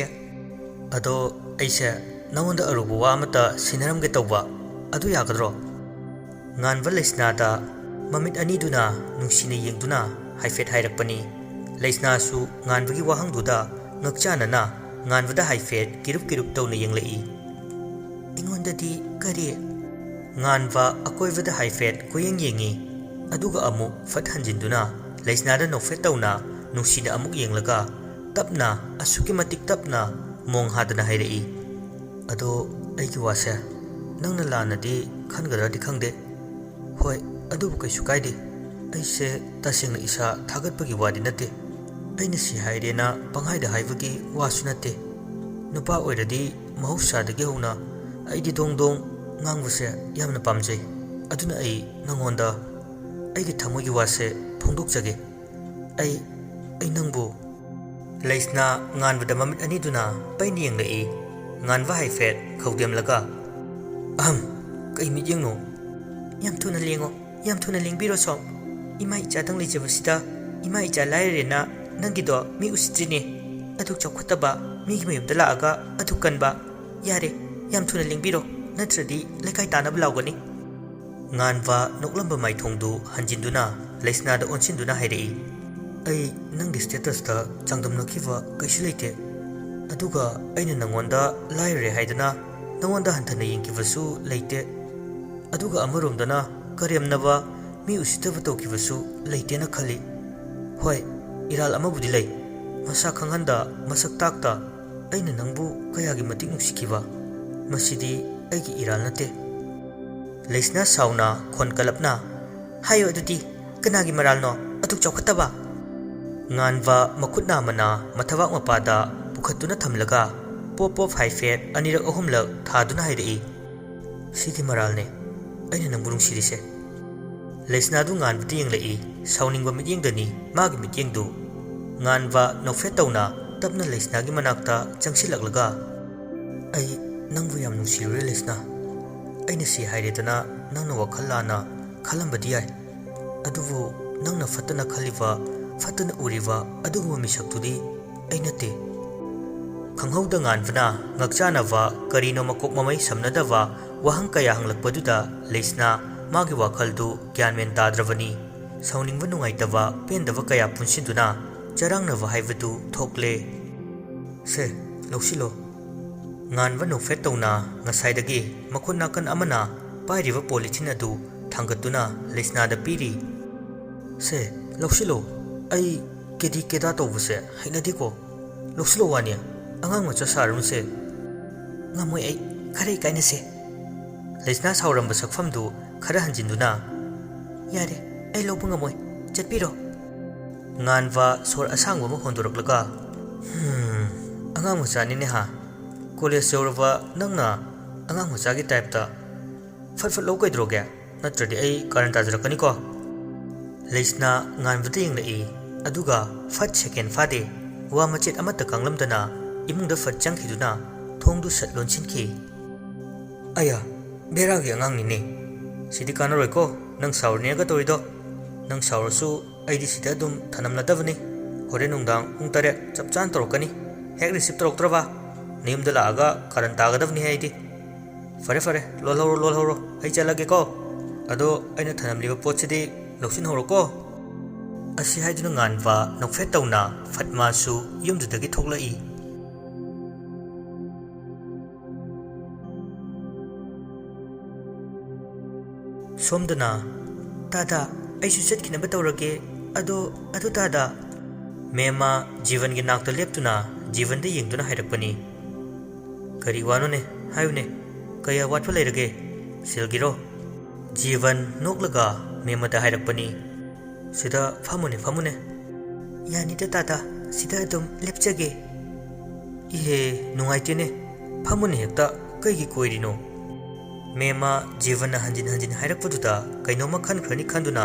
"ꯑꯗꯣ ꯑꯩꯁꯦ ꯅꯉꯣꯟꯗ ꯑꯔꯨꯕ ꯋꯥ ꯑꯃꯇ ꯁꯤꯟꯅꯔꯝꯒꯦ ꯇꯧꯕ, ꯑꯗꯨ ꯌꯥꯒꯗ꯭ꯔꯣ?" ꯉꯥꯟꯕ ꯂꯩꯁꯅꯥꯗ ꯃꯃꯤꯠ ꯑꯅꯤꯗꯨꯅ ꯅꯨꯡꯁꯤꯅ ꯌꯦꯡꯗꯨꯅ ꯍꯥꯏꯐꯦꯠ ꯍꯥꯏꯔꯛꯄꯅꯤ꯫ ꯂꯩꯁꯅꯥꯁꯨ ꯉꯥꯟꯕꯒꯤ ꯋꯥꯍꯪꯗꯨꯗ ꯉꯛꯆꯥꯅꯅ ꯉꯥꯟꯕꯗ ꯍꯥꯏꯐꯦꯠ ꯀꯤꯔꯨꯞ ꯀꯤꯔꯨꯞ ꯇꯧꯅ ꯌꯦꯡꯂꯛꯏ꯫ "ꯑꯩꯉꯣꯟꯗꯗꯤ ꯀꯔꯤ?" ꯉꯥꯟꯕ ꯑꯀꯣꯏꯕꯗ ꯍꯥꯏꯐꯦꯠ ꯀꯣꯏꯌꯦꯡ ꯌꯦꯡꯉꯤ, ꯑꯗꯨꯒ ꯑꯃꯨꯛ ꯐꯠ ꯍꯟꯖꯤꯟꯗꯨꯅ ꯂꯩꯁꯅꯥꯗ ꯅꯣꯛꯐꯦꯠ ꯇꯧꯅ ꯅꯨꯡꯁꯤꯅ ꯑꯃꯨꯛ ꯌꯦꯡꯂꯒ ꯇꯞꯅ, ꯑꯁꯨꯛꯀꯤ ꯃꯇꯤꯛ ꯇꯞꯅ, ꯃꯣꯡ ꯍꯥꯗꯅ ꯍꯥꯏꯔꯛꯏ, "ꯑꯗꯣ ꯑꯩꯒꯤ ꯋꯥꯁꯦ ꯅꯪꯅ ꯂꯥꯟꯅꯗꯤ ꯈꯟꯒꯗ꯭ꯔꯗꯤ ꯈꯪꯗꯦ꯫ ꯍꯣꯏ, ꯑꯗꯨꯕꯨ ꯀꯩꯁꯨ ꯀꯥꯏꯗꯦ꯫ ꯑꯩꯁꯦ ꯇꯁꯦꯡꯅ ꯏꯁꯥ ꯊꯥꯒꯠꯄꯒꯤ ꯋꯥꯗꯤ ꯅꯠꯇꯦ꯫ ꯑꯩꯅ ꯁꯤ ꯍꯥꯏꯔꯦꯅ ꯄꯪꯍꯥꯏꯗ ꯍꯥꯏꯕꯒꯤ ꯋꯥꯁꯨ ꯅꯠꯇꯦ꯫ ꯅꯨꯄꯥ ꯑꯣꯏꯔꯗꯤ ꯃꯍꯧꯁꯥꯗꯒꯤ ꯍꯧꯅ ꯑꯩꯗꯤ ꯗꯣꯡ ꯗꯣꯡ ꯉꯥꯡꯕꯁꯦ ꯌꯥꯝꯅ ꯄꯥꯝꯖꯩ꯫ ꯑꯗꯨꯅ ꯑꯩ ꯅꯉꯣꯟꯗ ꯑꯩꯒꯤ ꯊꯃꯣꯏꯒꯤ ꯋꯥꯁꯦ ꯐꯣꯡꯗꯣꯛꯆꯒꯦ꯫ ꯑꯩ, ꯑꯩ ꯅꯪꯕꯨ꯫ ꯂꯩꯁꯅꯥ ꯉꯥꯟꯕꯗ ꯃꯃꯤꯠ ꯑꯅꯤꯗꯨꯅ ꯄꯩꯅ ꯌꯦꯡꯂꯛꯏ꯫ ꯉꯥꯟꯕ ꯍꯥꯏꯐꯦꯠ ꯈꯧꯗꯦꯝꯂꯒ, "ꯑꯍꯝ, ꯀꯩ ꯃꯤꯠꯌꯦꯡꯅꯣ?" "ꯌꯥꯝ ꯊꯨꯅ ꯂꯦꯡꯉꯣ, ꯌꯥꯝ ꯊꯨꯅ ꯂꯦꯡꯕꯤꯔꯣ ꯁꯣꯝ꯫ ꯏꯃꯥ ꯏꯆꯥꯗꯪ ꯂꯩꯖꯕꯁꯤꯗ ꯏꯃꯥ ꯏꯆꯥ ꯂꯥꯏꯔꯔꯦꯅ ꯅꯪꯒꯤꯗꯣ ꯃꯤ ꯎꯁꯤꯠꯇ꯭ꯔꯤꯅꯦ꯫ ꯑꯗꯨꯛ ꯆꯥꯎꯈꯠꯇꯕ ꯃꯤꯒꯤ ꯃꯌꯨꯝꯗ ꯂꯥꯛꯑꯒ ꯑꯗꯨꯛ ꯀꯟꯕ꯫ ꯌꯥꯔꯦ, ꯌꯥꯝ ꯊꯨꯅ ꯂꯦꯡꯕꯤꯔꯣ, ꯅꯠꯇ꯭ꯔꯗꯤ ꯂꯩꯀꯥꯏ ꯇꯥꯅꯕ ꯂꯥꯎꯒꯅꯤ꯫" ꯉꯥꯟꯕ ꯅꯣꯛꯂꯝꯕ ꯃꯥꯏꯊꯣꯡꯗꯨ ꯍꯟꯖꯤꯟꯗꯨꯅ ꯂꯩꯁꯅꯥꯗ ꯑꯣꯟꯁꯤꯟꯗꯨꯅ ꯍꯥꯏꯔꯛꯏ, "ꯑꯩ ꯅꯪꯒꯤ status ꯇ ꯆꯥꯡꯗꯝꯅꯈꯤꯕ ꯀꯩꯁꯨ ꯂꯩꯇꯦ꯫ ꯑꯗꯨꯒ ꯑꯩꯅ ꯅꯪꯉꯣꯟꯗ ꯂꯥꯏꯔꯔꯦ ꯍꯥꯏꯗꯅ ꯅꯪꯉꯣꯟꯗ ꯍꯟꯊꯅ ꯌꯦꯡꯈꯤꯕꯁꯨ ꯂꯩꯇꯦ꯫ ꯑꯗꯨꯒ ꯑꯃꯔꯣꯝꯗꯅ ꯀꯔꯦꯝꯅꯕ, ꯃꯤ ꯎꯁꯤꯠꯇꯕ ꯇꯧꯈꯤꯕꯁꯨ ꯂꯩꯇꯦꯅ ꯈꯜꯂꯤ꯫ ꯍꯣꯏ, ꯏꯔꯥꯜ ꯑꯃꯕꯨꯗꯤ ꯂꯩ꯫ ꯃꯁꯥ ꯈꯪꯍꯟꯗ, ꯃꯁꯛ ꯇꯥꯛꯇ ꯑꯩꯅ ꯅꯪꯕꯨ ꯀꯌꯥꯒꯤ ꯃꯇꯤꯛ ꯅꯨꯡꯁꯤꯈꯤꯕ꯫ ꯃꯁꯤꯗꯤ ꯑꯩꯒꯤ ꯏꯔꯥꯜ ꯅꯠꯇꯦ꯫" ꯂꯩꯁꯅꯥ ꯁꯥꯎꯅ ꯈꯣꯟ ꯀꯜꯂꯞꯅ, "ꯍꯥꯏꯌꯨ ꯑꯗꯨꯗꯤ, ꯀꯅꯥꯒꯤ ꯃꯔꯥꯜꯅꯣ ꯑꯗꯨꯛ ꯆꯥꯎꯈꯠꯇꯕ?" ꯉꯥꯟꯕ ꯃꯈꯨꯠ ꯅꯥꯝꯃꯅ ꯃꯊꯕꯥꯛ ꯃꯄꯥꯗ ꯄꯨꯈꯠꯇꯨꯅ ꯊꯝꯂꯒ ꯄꯣꯞ ꯄꯣꯞ ꯍꯥꯏꯐꯦꯠ ꯑꯅꯤꯔꯛ ꯑꯍꯨꯝꯂꯛ ꯊꯥꯗꯨꯅ ꯍꯥꯏꯔꯛꯏ, "ꯁꯤꯒꯤ ꯃꯔꯥꯜꯅꯦ ꯑꯩꯅ ꯅꯪꯕꯨ ꯅꯨꯡꯁꯤꯔꯤꯁꯦ꯫" ꯂꯩꯁꯅꯥꯗꯨ ꯉꯥꯟꯕꯗ ꯌꯦꯡꯂꯛꯏ, ꯁꯥꯎꯅꯤꯡꯕ ꯃꯤꯠꯌꯦꯡꯗꯅꯤ ꯃꯥꯒꯤ ꯃꯤꯠꯌꯦꯡꯗꯨ꯫ ꯉꯥꯟꯕ ꯅꯣꯛꯐꯦꯠ ꯇꯧꯅ ꯇꯞꯅ ꯂꯩꯁꯅꯥꯒꯤ ꯃꯅꯥꯛꯇ ꯆꯪꯁꯤꯜꯂꯛꯂꯒ, "ꯑꯩ ꯅꯪꯕꯨ ꯌꯥꯝ ꯅꯨꯡꯁꯤꯔꯨꯔꯦ ꯂꯩꯁꯅꯥ꯫ ꯑꯩꯅ ꯁꯤ ꯍꯥꯏꯔꯦꯗꯅ ꯅꯪꯅ ꯋꯥꯈꯜ ꯂꯥꯟꯅ ꯈꯜꯂꯝꯕꯗꯤ ꯌꯥꯏ꯫ ꯑꯗꯨꯕꯨ ꯅꯪꯅ ꯐꯠꯇꯅ ꯈꯜꯂꯤꯕ, ꯐꯠꯇꯅ ꯎꯔꯤꯕ ꯑꯗꯨꯒꯨꯝꯕ ꯃꯤꯁꯛꯇꯨꯗꯤ ꯑꯩ ꯅꯠꯇꯦ꯫" ꯈꯪꯍꯧꯗ ꯉꯥꯟꯕꯅ ꯉꯛꯆꯥꯅꯕ ꯀꯔꯤꯅꯣ ꯃꯀꯣꯛ ꯃꯃꯩ ꯁꯝꯅꯗꯕ ꯋꯥꯍꯪ ꯀꯌꯥ ꯍꯪꯂꯛꯄꯗꯨꯗ ꯂꯩꯁꯅꯥ ꯃꯥꯒꯤ ꯋꯥꯈꯜꯗꯨ ꯒ꯭ꯌꯥꯟ ꯃꯦꯟ ꯇꯥꯗ꯭ꯔꯕꯅꯤ꯫ ꯁꯥꯎꯅꯤꯡꯕ ꯅꯨꯡꯉꯥꯏꯇꯕ ꯄꯦꯟꯗꯕ ꯀꯌꯥ ꯄꯨꯟꯁꯤꯟꯗꯨꯅ ꯆꯔꯥꯡꯅꯕ ꯍꯥꯏꯕꯗꯨ ꯊꯣꯛꯂꯦ꯫ "ꯁꯦ, ꯂꯧꯁꯤꯜꯂꯣ꯫" ꯉꯥꯟꯕ ꯅꯣꯛꯐꯦꯠ ꯇꯧꯅ ꯉꯁꯥꯏꯗꯒꯤ ꯃꯈꯨꯠ ꯅꯥꯀꯟ ꯑꯃꯅ ꯄꯥꯏꯔꯤꯕ ꯄꯣꯂꯤꯊꯤꯟ ꯑꯗꯨ ꯊꯥꯡꯒꯠꯇꯨꯅ ꯂꯩꯁꯅꯥꯗ ꯄꯤꯔꯤ꯫ "ꯁꯦ, ꯂꯧꯁꯤꯜꯂꯣ꯫ ꯑꯩ ꯀꯦꯗꯤ ꯀꯦꯗꯥ ꯇꯧꯕꯁꯦ ꯍꯩꯅꯗꯦꯀꯣ꯫ ꯂꯧꯁꯤꯜꯂꯣ ꯋꯥꯅꯤ, ꯑꯉꯥꯡ ꯃꯆꯥ ꯁꯥꯔꯨꯅꯨꯁꯦ꯫" "ꯉꯝꯃꯣꯏ ꯑꯩ, ꯈꯔ ꯏꯀꯥꯏꯅꯁꯦ꯫" ꯂꯩꯁꯅꯥ ꯁꯥꯎꯔꯝꯕ ꯁꯛꯐꯝꯗꯨ ꯈꯔ ꯍꯟꯖꯤꯟꯗꯨꯅ, "ꯌꯥꯔꯦ, ꯑꯩ ꯂꯧꯕ ꯉꯝꯃꯣꯏ, ꯆꯠꯄꯤꯔꯣ꯫" ꯉꯥꯟꯕ ꯁꯣꯔ ꯑꯁꯥꯡꯕ ꯑꯃ ꯍꯣꯟꯗꯣꯔꯛꯂꯒ, "ꯍꯝ, ꯑꯉꯥꯡ ꯃꯆꯥꯅꯤꯅꯦ ꯍꯥ? ꯀꯣꯂꯦꯖ ꯌꯧꯔꯕ ꯅꯪꯅ ꯑꯉꯥꯡ ꯃꯆꯥꯒꯤ ꯇꯥꯏꯞꯇ ꯐꯠ ꯐꯠ ꯂꯧ ꯀꯩꯗꯧꯔꯒꯦ? ꯅꯠꯇ꯭ꯔꯗꯤ ꯑꯩ ꯀꯥꯔꯟ ꯇꯥꯖꯔꯛꯀꯅꯤꯀꯣ꯫" ꯂꯩꯁꯅꯥ ꯉꯥꯟꯕꯗ ꯌꯦꯡꯂꯛꯏ, ꯑꯗꯨꯒ ꯐꯠ ꯁꯦꯀꯦꯟ ꯐꯥꯗꯦ, ꯋꯥ ꯃꯆꯦꯠ ꯑꯃꯠꯇ ꯀꯥꯡꯂꯝꯗꯅ ꯏꯃꯨꯡꯗ ꯐꯠ ꯆꯪꯈꯤꯗꯨꯅ ꯊꯣꯡꯗꯨ ꯁꯠ ꯂꯣꯟꯁꯤꯟꯈꯤ꯫ "ꯑꯌꯥ, ꯕꯦꯔꯥꯒꯤ ꯑꯉꯥꯡꯅꯤꯅꯦ꯫ ꯁꯤꯗꯤ ꯀꯥꯟꯅꯔꯣꯏꯀꯣ, ꯅꯪ ꯁꯥꯎꯔꯅꯦꯒ ꯇꯧꯔꯤꯗꯣ꯫ ꯅꯪ ꯁꯥꯎꯔꯁꯨ ꯑꯩꯗꯤ ꯁꯤꯗ ꯑꯗꯨꯝ ꯊꯅꯝꯂꯗꯕꯅꯤ꯫ ꯍꯣꯔꯦꯟ ꯅꯨꯡꯗꯥꯡ ꯄꯨꯡ ꯇꯔꯦꯠ ꯆꯞ ꯆꯥꯅ ꯇꯧꯔꯛꯀꯅꯤ꯫ ꯍꯦꯛ ꯔꯤꯁꯤꯞ ꯇꯧꯔꯛꯇ꯭ꯔꯕ, ꯅꯌꯨꯝꯗ ꯂꯥꯛꯑꯒ ꯀꯥꯔꯟ ꯇꯥꯒꯗꯕꯅꯤ ꯑꯩꯗꯤ꯫ ꯐꯔꯦ ꯐꯔꯦ, ꯂꯣꯜꯍꯧꯔꯣ ꯂꯣꯜꯍꯧꯔꯣ, ꯑꯩ ꯆꯠꯂꯒꯦꯀꯣ꯫ ꯑꯗꯣ ꯑꯩꯅ ꯊꯅꯝꯂꯤꯕ ꯄꯣꯠꯁꯤꯗꯤ ꯂꯧꯁꯤꯟꯍꯧꯔꯣꯀꯣ꯫" ꯑꯁꯤ ꯍꯥꯏꯗꯨꯅ ꯉꯥꯟꯕ ꯅꯣꯛꯐꯦꯠ ꯇꯧꯅ ꯐꯠ ꯃꯥꯁꯨ ꯌꯨꯝꯗꯨꯗꯒꯤ ꯊꯣꯛꯂꯛꯏ꯫ ꯁꯣꯝꯗꯅ, "ꯇꯥꯗ, ꯑꯩꯁꯨ ꯆꯠꯈꯤꯅꯕ ꯇꯧꯔꯒꯦ꯫ ꯑꯗꯣ, ꯑꯗꯣ ꯇꯥꯗ꯫" ꯃꯦꯝꯃ ꯖꯤꯕꯟꯒꯤ ꯅꯥꯛꯇ ꯂꯦꯞꯇꯨꯅ ꯖꯤꯕꯟꯗ ꯌꯦꯡꯗꯨꯅ ꯍꯥꯏꯔꯛꯄꯅꯤ꯫ "ꯀꯔꯤ ꯋꯥꯅꯣꯅꯦ? ꯍꯥꯏꯌꯨꯅꯦ, ꯀꯌꯥ ꯋꯥꯠꯄ ꯂꯩꯔꯒꯦ? ꯁꯤꯜꯒꯤꯔꯣ?" ꯖꯤꯕꯟ ꯅꯣꯛꯂꯒ ꯃꯦꯝꯃꯗ ꯍꯥꯏꯔꯛꯄꯅꯤ꯫ "ꯁꯤꯗ ꯐꯝꯃꯨꯅꯦ, ꯐꯝꯃꯨꯅꯦ꯫" "ꯌꯥꯅꯤꯗ ꯇꯥꯗ, ꯁꯤꯗ ꯑꯗꯨꯝ ꯂꯦꯞꯆꯒꯦ꯫" "ꯏꯍꯦ, ꯅꯨꯡꯉꯥꯏꯇꯦꯅꯦ, ꯐꯝꯃꯨꯅꯦ ꯍꯦꯛꯇ, ꯀꯩꯒꯤ ꯀꯣꯏꯔꯤꯅꯣ?" ꯃꯦꯝꯃ ꯖꯤꯕꯟꯅ ꯍꯟꯖꯤꯟ ꯍꯟꯖꯤꯟ ꯍꯥꯏꯔꯛꯄꯗꯨꯗ ꯀꯩꯅꯣꯝꯃ ꯈꯟꯈ꯭ꯔꯅꯤ ꯈꯟꯗꯨꯅ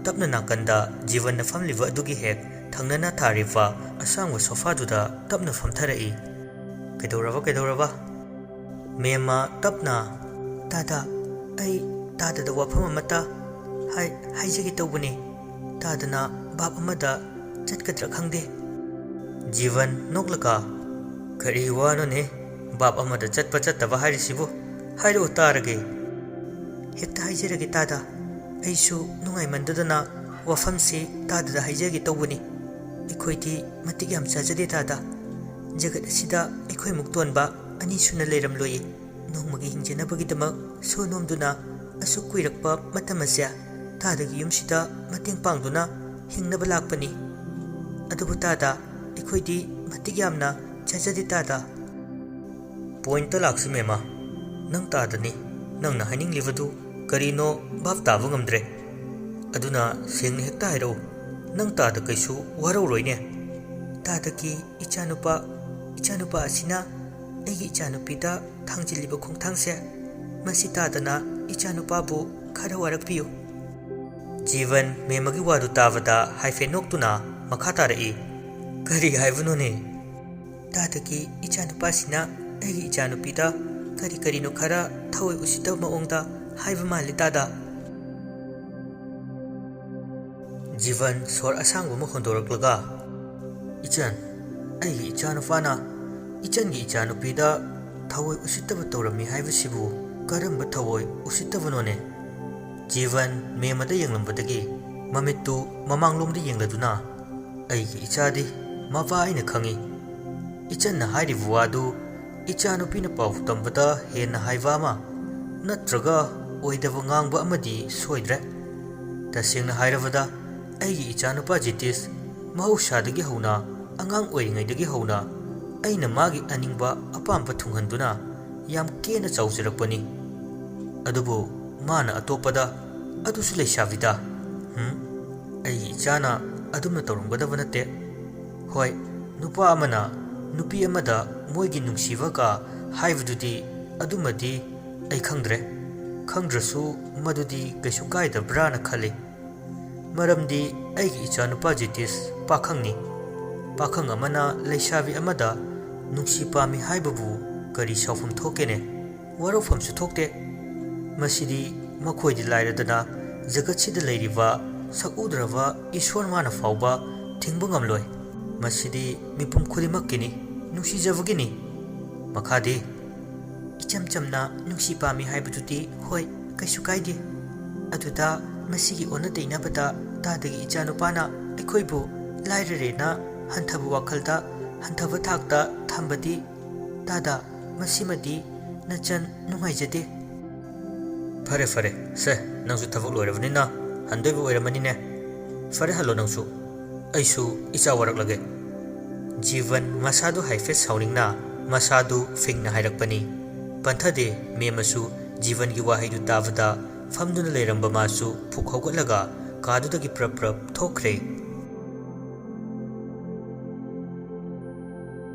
ꯇꯞꯅ ꯅꯥꯀꯟꯗ ꯖꯤꯕꯟꯅ ꯐꯝꯂꯤꯕ ꯑꯗꯨꯒꯤ ꯍꯦꯛ ꯊꯪꯅꯅ ꯊꯥꯔꯤꯕ ꯑꯁꯥꯡꯕ ꯁꯣꯐꯥꯗꯨꯗ ꯇꯞꯅ ꯐꯝꯊꯔꯛꯏ꯫ "ꯀꯩꯗꯧꯔꯕ, ꯀꯩꯗꯧꯔꯕ?" ꯃꯦꯝꯃ ꯇꯞꯅ, "ꯇꯥꯗ, ꯑꯩ ꯇꯥꯗꯗ ꯋꯥꯐꯝ ꯑꯃꯇ ꯍꯥꯏ-, ꯍꯥꯏꯖꯒꯦ ꯇꯧꯕꯅꯤ꯫ ꯇꯥꯗꯅ ꯚꯥꯞ ꯑꯃꯗ ꯆꯠꯀꯗ꯭ꯔꯥ ꯈꯪꯗꯦ꯫" ꯖꯤꯕꯟ ꯅꯣꯛꯂꯒ, "ꯀꯔꯤ ꯋꯥꯅꯣꯅꯦ? ꯚꯥꯞ ꯑꯃꯗ ꯆꯠꯄ ꯆꯠꯇꯕ ꯍꯥꯏꯔꯤꯁꯤꯕꯨ? ꯍꯥꯏꯔꯛꯑꯣ ꯇꯥꯔꯒꯦ꯫" "ꯍꯦꯛꯇ ꯍꯥꯏꯖꯔꯒꯦ ꯇꯥꯗ꯫ ꯑꯩꯁꯨ ꯅꯨꯡꯉꯥꯏꯃꯟꯗꯗꯅ ꯋꯥꯐꯝꯁꯤ ꯇꯥꯗꯗ ꯍꯥꯏꯖꯒꯦ ꯇꯧꯕꯅꯤ꯫ ꯑꯩꯈꯣꯏꯗꯤ ꯃꯇꯤꯛ ꯌꯥꯝ ꯆꯥꯖꯗꯦ ꯇꯥꯗ꯫ ꯖꯒꯠ ꯑꯁꯤꯗ ꯑꯩꯈꯣꯏꯃꯨꯛ ꯇꯣꯟꯕ ꯑꯅꯤ ꯁꯨꯅ ꯂꯩꯔꯝꯂꯣꯏꯌꯦ꯫ ꯅꯣꯡꯃꯒꯤ ꯍꯤꯡꯖꯅꯕꯒꯤꯗꯃꯛ ꯁꯣ ꯅꯣꯝꯗꯨꯅ ꯑꯁꯨꯛ ꯀꯨꯏꯔꯛꯄ ꯃꯇꯝ ꯑꯁꯦ ꯇꯥꯗꯒꯤ ꯌꯨꯝꯁꯤꯗ ꯃꯇꯦꯡ ꯄꯥꯡꯗꯨꯅ ꯍꯤꯡꯅꯕ ꯂꯥꯛꯄꯅꯤ꯫ ꯑꯗꯨꯕꯨ ꯇꯥꯗ, ꯑꯩꯈꯣꯏꯗꯤ ꯃꯇꯤꯛ ꯌꯥꯝꯅ ꯆꯥꯖꯗꯦ ꯇꯥꯗ꯫" "ꯄꯣꯏꯟꯠꯇ ꯂꯥꯛꯁꯤ ꯃꯦꯝꯃ, ꯅꯪ ꯇꯥꯗꯅꯤ, ꯅꯪꯅ ꯍꯥꯏꯅꯤꯡꯂꯤꯕꯗꯨ ꯀꯔꯤꯅꯣ ꯚꯥꯞ ꯇꯥꯕ ꯉꯝꯗ꯭ꯔꯦ꯫" ꯑꯗꯨꯅ ꯁꯦꯡꯅ ꯍꯦꯛꯇ ꯍꯥꯏꯔꯛꯎ, ꯅꯪ ꯇꯥꯗ ꯀꯩꯁꯨ ꯋꯥꯔꯧꯔꯣꯏꯅꯦ? ꯇꯥꯗꯒꯤ ꯏꯆꯥꯅꯨꯄꯥ, ꯏꯆꯥꯅꯨꯄꯥ ꯑꯁꯤꯅ ꯑꯩꯒꯤ ꯏꯆꯥꯅꯨꯄꯤꯗ ꯊꯥꯡꯖꯤꯜꯂꯤꯕ ꯈꯣꯡꯊꯥꯡꯁꯦ, ꯃꯁꯤ ꯇꯥꯗꯅ ꯏꯆꯥꯅꯨꯄꯥꯕꯨ ꯈꯔ ꯋꯥꯔꯛꯄꯤꯌꯨ꯫ ꯖꯤꯕꯟ ꯃꯦꯃꯒꯤ ꯋꯥꯗꯨ ꯇꯥꯕꯗ ꯍꯥꯏꯐꯦꯠ ꯅꯣꯛꯇꯨꯅ ꯃꯈꯥ ꯇꯥꯔꯛꯏ, "ꯀꯔꯤ ꯍꯥꯏꯕꯅꯣꯅꯦ? ꯇꯥꯗꯒꯤ ꯏꯆꯥꯅꯨꯄꯥꯁꯤꯅ ꯑꯩꯒꯤ ꯏꯆꯥꯅꯨꯄꯤꯗ ꯀꯔꯤ ꯀꯔꯤꯅꯣ ꯈꯔ ꯊꯑꯣꯏ ꯎꯁꯤꯠꯇꯕ ꯃꯑꯣꯡꯗ ꯍꯥꯏꯕ ꯃꯥꯜꯂꯤ ꯇꯥꯗ꯫" ꯖꯤꯕꯟ ꯁꯣꯔ ꯑꯁꯥꯡꯕ ꯑꯃ ꯍꯣꯟꯗꯣꯔꯛꯂꯒ, "ꯏꯆꯟ, ꯑꯩꯒꯤ ꯏꯆꯥꯅꯨꯄꯥꯅ ꯏꯆꯟꯒꯤ ꯏꯆꯥꯅꯨꯄꯤꯗ ꯊꯑꯣꯏ ꯎꯁꯤꯠꯇꯕ ꯇꯧꯔꯝꯃꯤ ꯍꯥꯏꯕꯁꯤꯕꯨ ꯀꯔꯝꯕ ꯊꯑꯣꯏ ꯎꯁꯤꯠꯇꯕꯅꯣꯅꯦ?" ꯖꯤꯕꯟ ꯃꯦꯃꯗ ꯌꯦꯡꯂꯝꯕꯗꯒꯤ ꯃꯃꯤꯠꯇꯨ ꯃꯃꯥꯡꯂꯣꯝꯗ ꯌꯦꯡꯂꯗꯨꯅ, "ꯑꯩꯒꯤ ꯏꯆꯥꯗꯤ ꯃꯄꯥ ꯑꯩꯅ ꯈꯪꯏ꯫ ꯏꯆꯟꯅ ꯍꯥꯏꯔꯤꯕ ꯋꯥꯗꯨ ꯏꯆꯥꯅꯨꯄꯤꯅ ꯄꯥꯎ ꯇꯝꯕꯗ ꯍꯦꯟꯅ ꯍꯥꯏꯕ ꯑꯃ ꯅꯠꯇ꯭ꯔꯒ ꯑꯣꯏꯗꯕ ꯉꯥꯡꯕ ꯑꯃꯗꯤ ꯁꯣꯏꯗ꯭ꯔꯦ꯫ ꯇꯁꯦꯡꯅ ꯍꯥꯏꯔꯕꯗ, ꯑꯩꯒꯤ ꯏꯆꯥꯅꯨꯄꯥ ꯖꯤꯇꯤꯁ ꯃꯍꯧꯁꯥꯗꯒꯤ ꯍꯧꯅ, ꯑꯉꯥꯡ ꯑꯣꯏꯔꯤꯉꯩꯗꯒꯤ ꯍꯧꯅ ꯑꯩꯅ ꯃꯥꯒꯤ ꯑꯅꯤꯡꯕ ꯑꯄꯥꯝꯕ ꯊꯨꯡꯍꯟꯗꯨꯅ ꯌꯥꯝ ꯀꯦꯅ ꯆꯥꯎꯖꯔꯛꯄꯅꯤ꯫ ꯑꯗꯨꯕꯨ ꯃꯥꯅ ꯑꯇꯣꯞꯄꯗ, ꯑꯗꯨꯁꯨ ꯂꯩꯁꯥꯕꯤꯗ, ꯍꯨꯝ, ꯑꯩꯒꯤ ꯏꯆꯥꯅ ꯑꯗꯨꯝꯅ ꯇꯧꯔꯝꯒꯗꯕ ꯅꯠꯇꯦ꯫ ꯍꯣꯏ, ꯅꯨꯄꯥ ꯑꯃꯅ ꯅꯨꯄꯤ ꯑꯃꯗ ꯃꯣꯏꯒꯤ ꯅꯨꯡꯁꯤꯕꯒ ꯍꯥꯏꯕꯗꯨꯗꯤ, ꯑꯗꯨꯃꯗꯤ ꯑꯩ ꯈꯪꯗ꯭ꯔꯦ꯫ ꯈꯪꯗ꯭ꯔꯁꯨ ꯃꯗꯨꯗꯤ ꯀꯩꯁꯨ ꯀꯥꯏꯗꯕ꯭ꯔꯥꯅ ꯈꯜꯂꯤ꯫ ꯃꯔꯝꯗꯤ ꯑꯩꯒꯤ ꯏꯆꯥꯅꯨꯄꯥ ꯖꯤꯇꯤꯁ ꯄꯥꯈꯪꯅꯤ꯫ ꯄꯥꯈꯪ ꯑꯃꯅ ꯂꯩꯁꯥꯕꯤ ꯑꯃꯗ ꯅꯨꯡꯁꯤ ꯄꯥꯝꯃꯤ ꯍꯥꯏꯕꯕꯨ ꯀꯔꯤ ꯁꯥꯎꯐꯝ ꯊꯣꯛꯀꯦꯅꯦ? ꯋꯥꯔꯧꯐꯝꯁꯨ ꯊꯣꯛꯇꯦ꯫ ꯃꯁꯤꯗꯤ ꯃꯈꯣꯏꯗꯤ ꯂꯥꯏꯔꯗꯅ ꯖꯒꯠꯁꯤꯗ ꯂꯩꯔꯤꯕ ꯁꯛꯎꯗ꯭ꯔꯕ ꯏꯁꯣꯔ ꯃꯥꯅ ꯐꯥꯎꯕ ꯊꯤꯡꯕ ꯉꯝꯂꯣꯏ꯫ ꯃꯁꯤꯗꯤ ꯃꯤꯄꯨꯝ ꯈꯨꯗꯤꯡꯃꯛꯀꯤꯅꯤ, ꯅꯨꯡꯁꯤꯖꯕꯒꯤꯅꯤ꯫" ꯃꯈꯥꯗꯤ, "ꯏꯆꯝ ꯆꯝꯅ ꯅꯨꯡꯁꯤ ꯄꯥꯝꯃꯤ ꯍꯥꯏꯕꯗꯨꯗꯤ ꯍꯣꯏ, ꯀꯩꯁꯨ ꯀꯥꯏꯗꯦ꯫ ꯑꯗꯨꯗ ꯃꯁꯤꯒꯤ ꯑꯣꯟꯅ ꯇꯩꯅꯕꯗ ꯇꯥꯗꯒꯤ ꯏꯆꯥꯅꯨꯄꯥꯅ ꯑꯩꯈꯣꯏꯕꯨ ꯂꯥꯏꯔꯔꯦꯅ ꯍꯟꯊꯕ ꯋꯥꯈꯜꯗ, ꯍꯟꯊꯕ ꯊꯥꯛꯇ ꯊꯝꯕꯗꯤ, ꯇꯥꯗ, ꯃꯁꯤꯃꯗꯤ ꯅꯆꯟ ꯅꯨꯡꯉꯥꯏꯖꯗꯦ꯫" "ꯐꯔꯦ, ꯐꯔꯦ, ꯁꯦ, ꯅꯪꯁꯨ ꯊꯕꯛ ꯂꯣꯏꯔꯕꯅꯤꯅ ꯍꯟꯗꯣꯏꯕ ꯑꯣꯏꯔꯝꯃꯅꯤꯅꯦ꯫ ꯐꯔꯦ, ꯍꯜꯂꯣ ꯅꯪꯁꯨ꯫ ꯑꯩꯁꯨ ꯏꯆꯥ ꯋꯥꯔꯛꯂꯒꯦ꯫" ꯖꯤꯕꯟ ꯃꯁꯥꯗꯨ ꯍꯥꯏꯐꯦꯠ ꯁꯥꯎꯅꯤꯡꯅ ꯃꯁꯥꯗꯨ ꯐꯤꯡꯅ ꯍꯥꯏꯔꯛꯄꯅꯤ꯫ ꯄꯟꯊꯗꯦ ꯃꯦꯝꯃꯁꯨ ꯖꯤꯕꯟꯒꯤ ꯋꯥꯍꯩꯗꯨ ꯇꯥꯕꯗ ꯐꯝꯗꯨꯅ ꯂꯩꯔꯝꯕ ꯃꯥꯁꯨ ꯐꯨꯛ ꯍꯧꯒꯠꯂꯒ ꯀꯥꯗꯨꯗꯒꯤ ꯄ꯭ꯔꯞ ꯄ꯭ꯔꯞ ꯊꯣꯛꯈ꯭ꯔꯦ꯫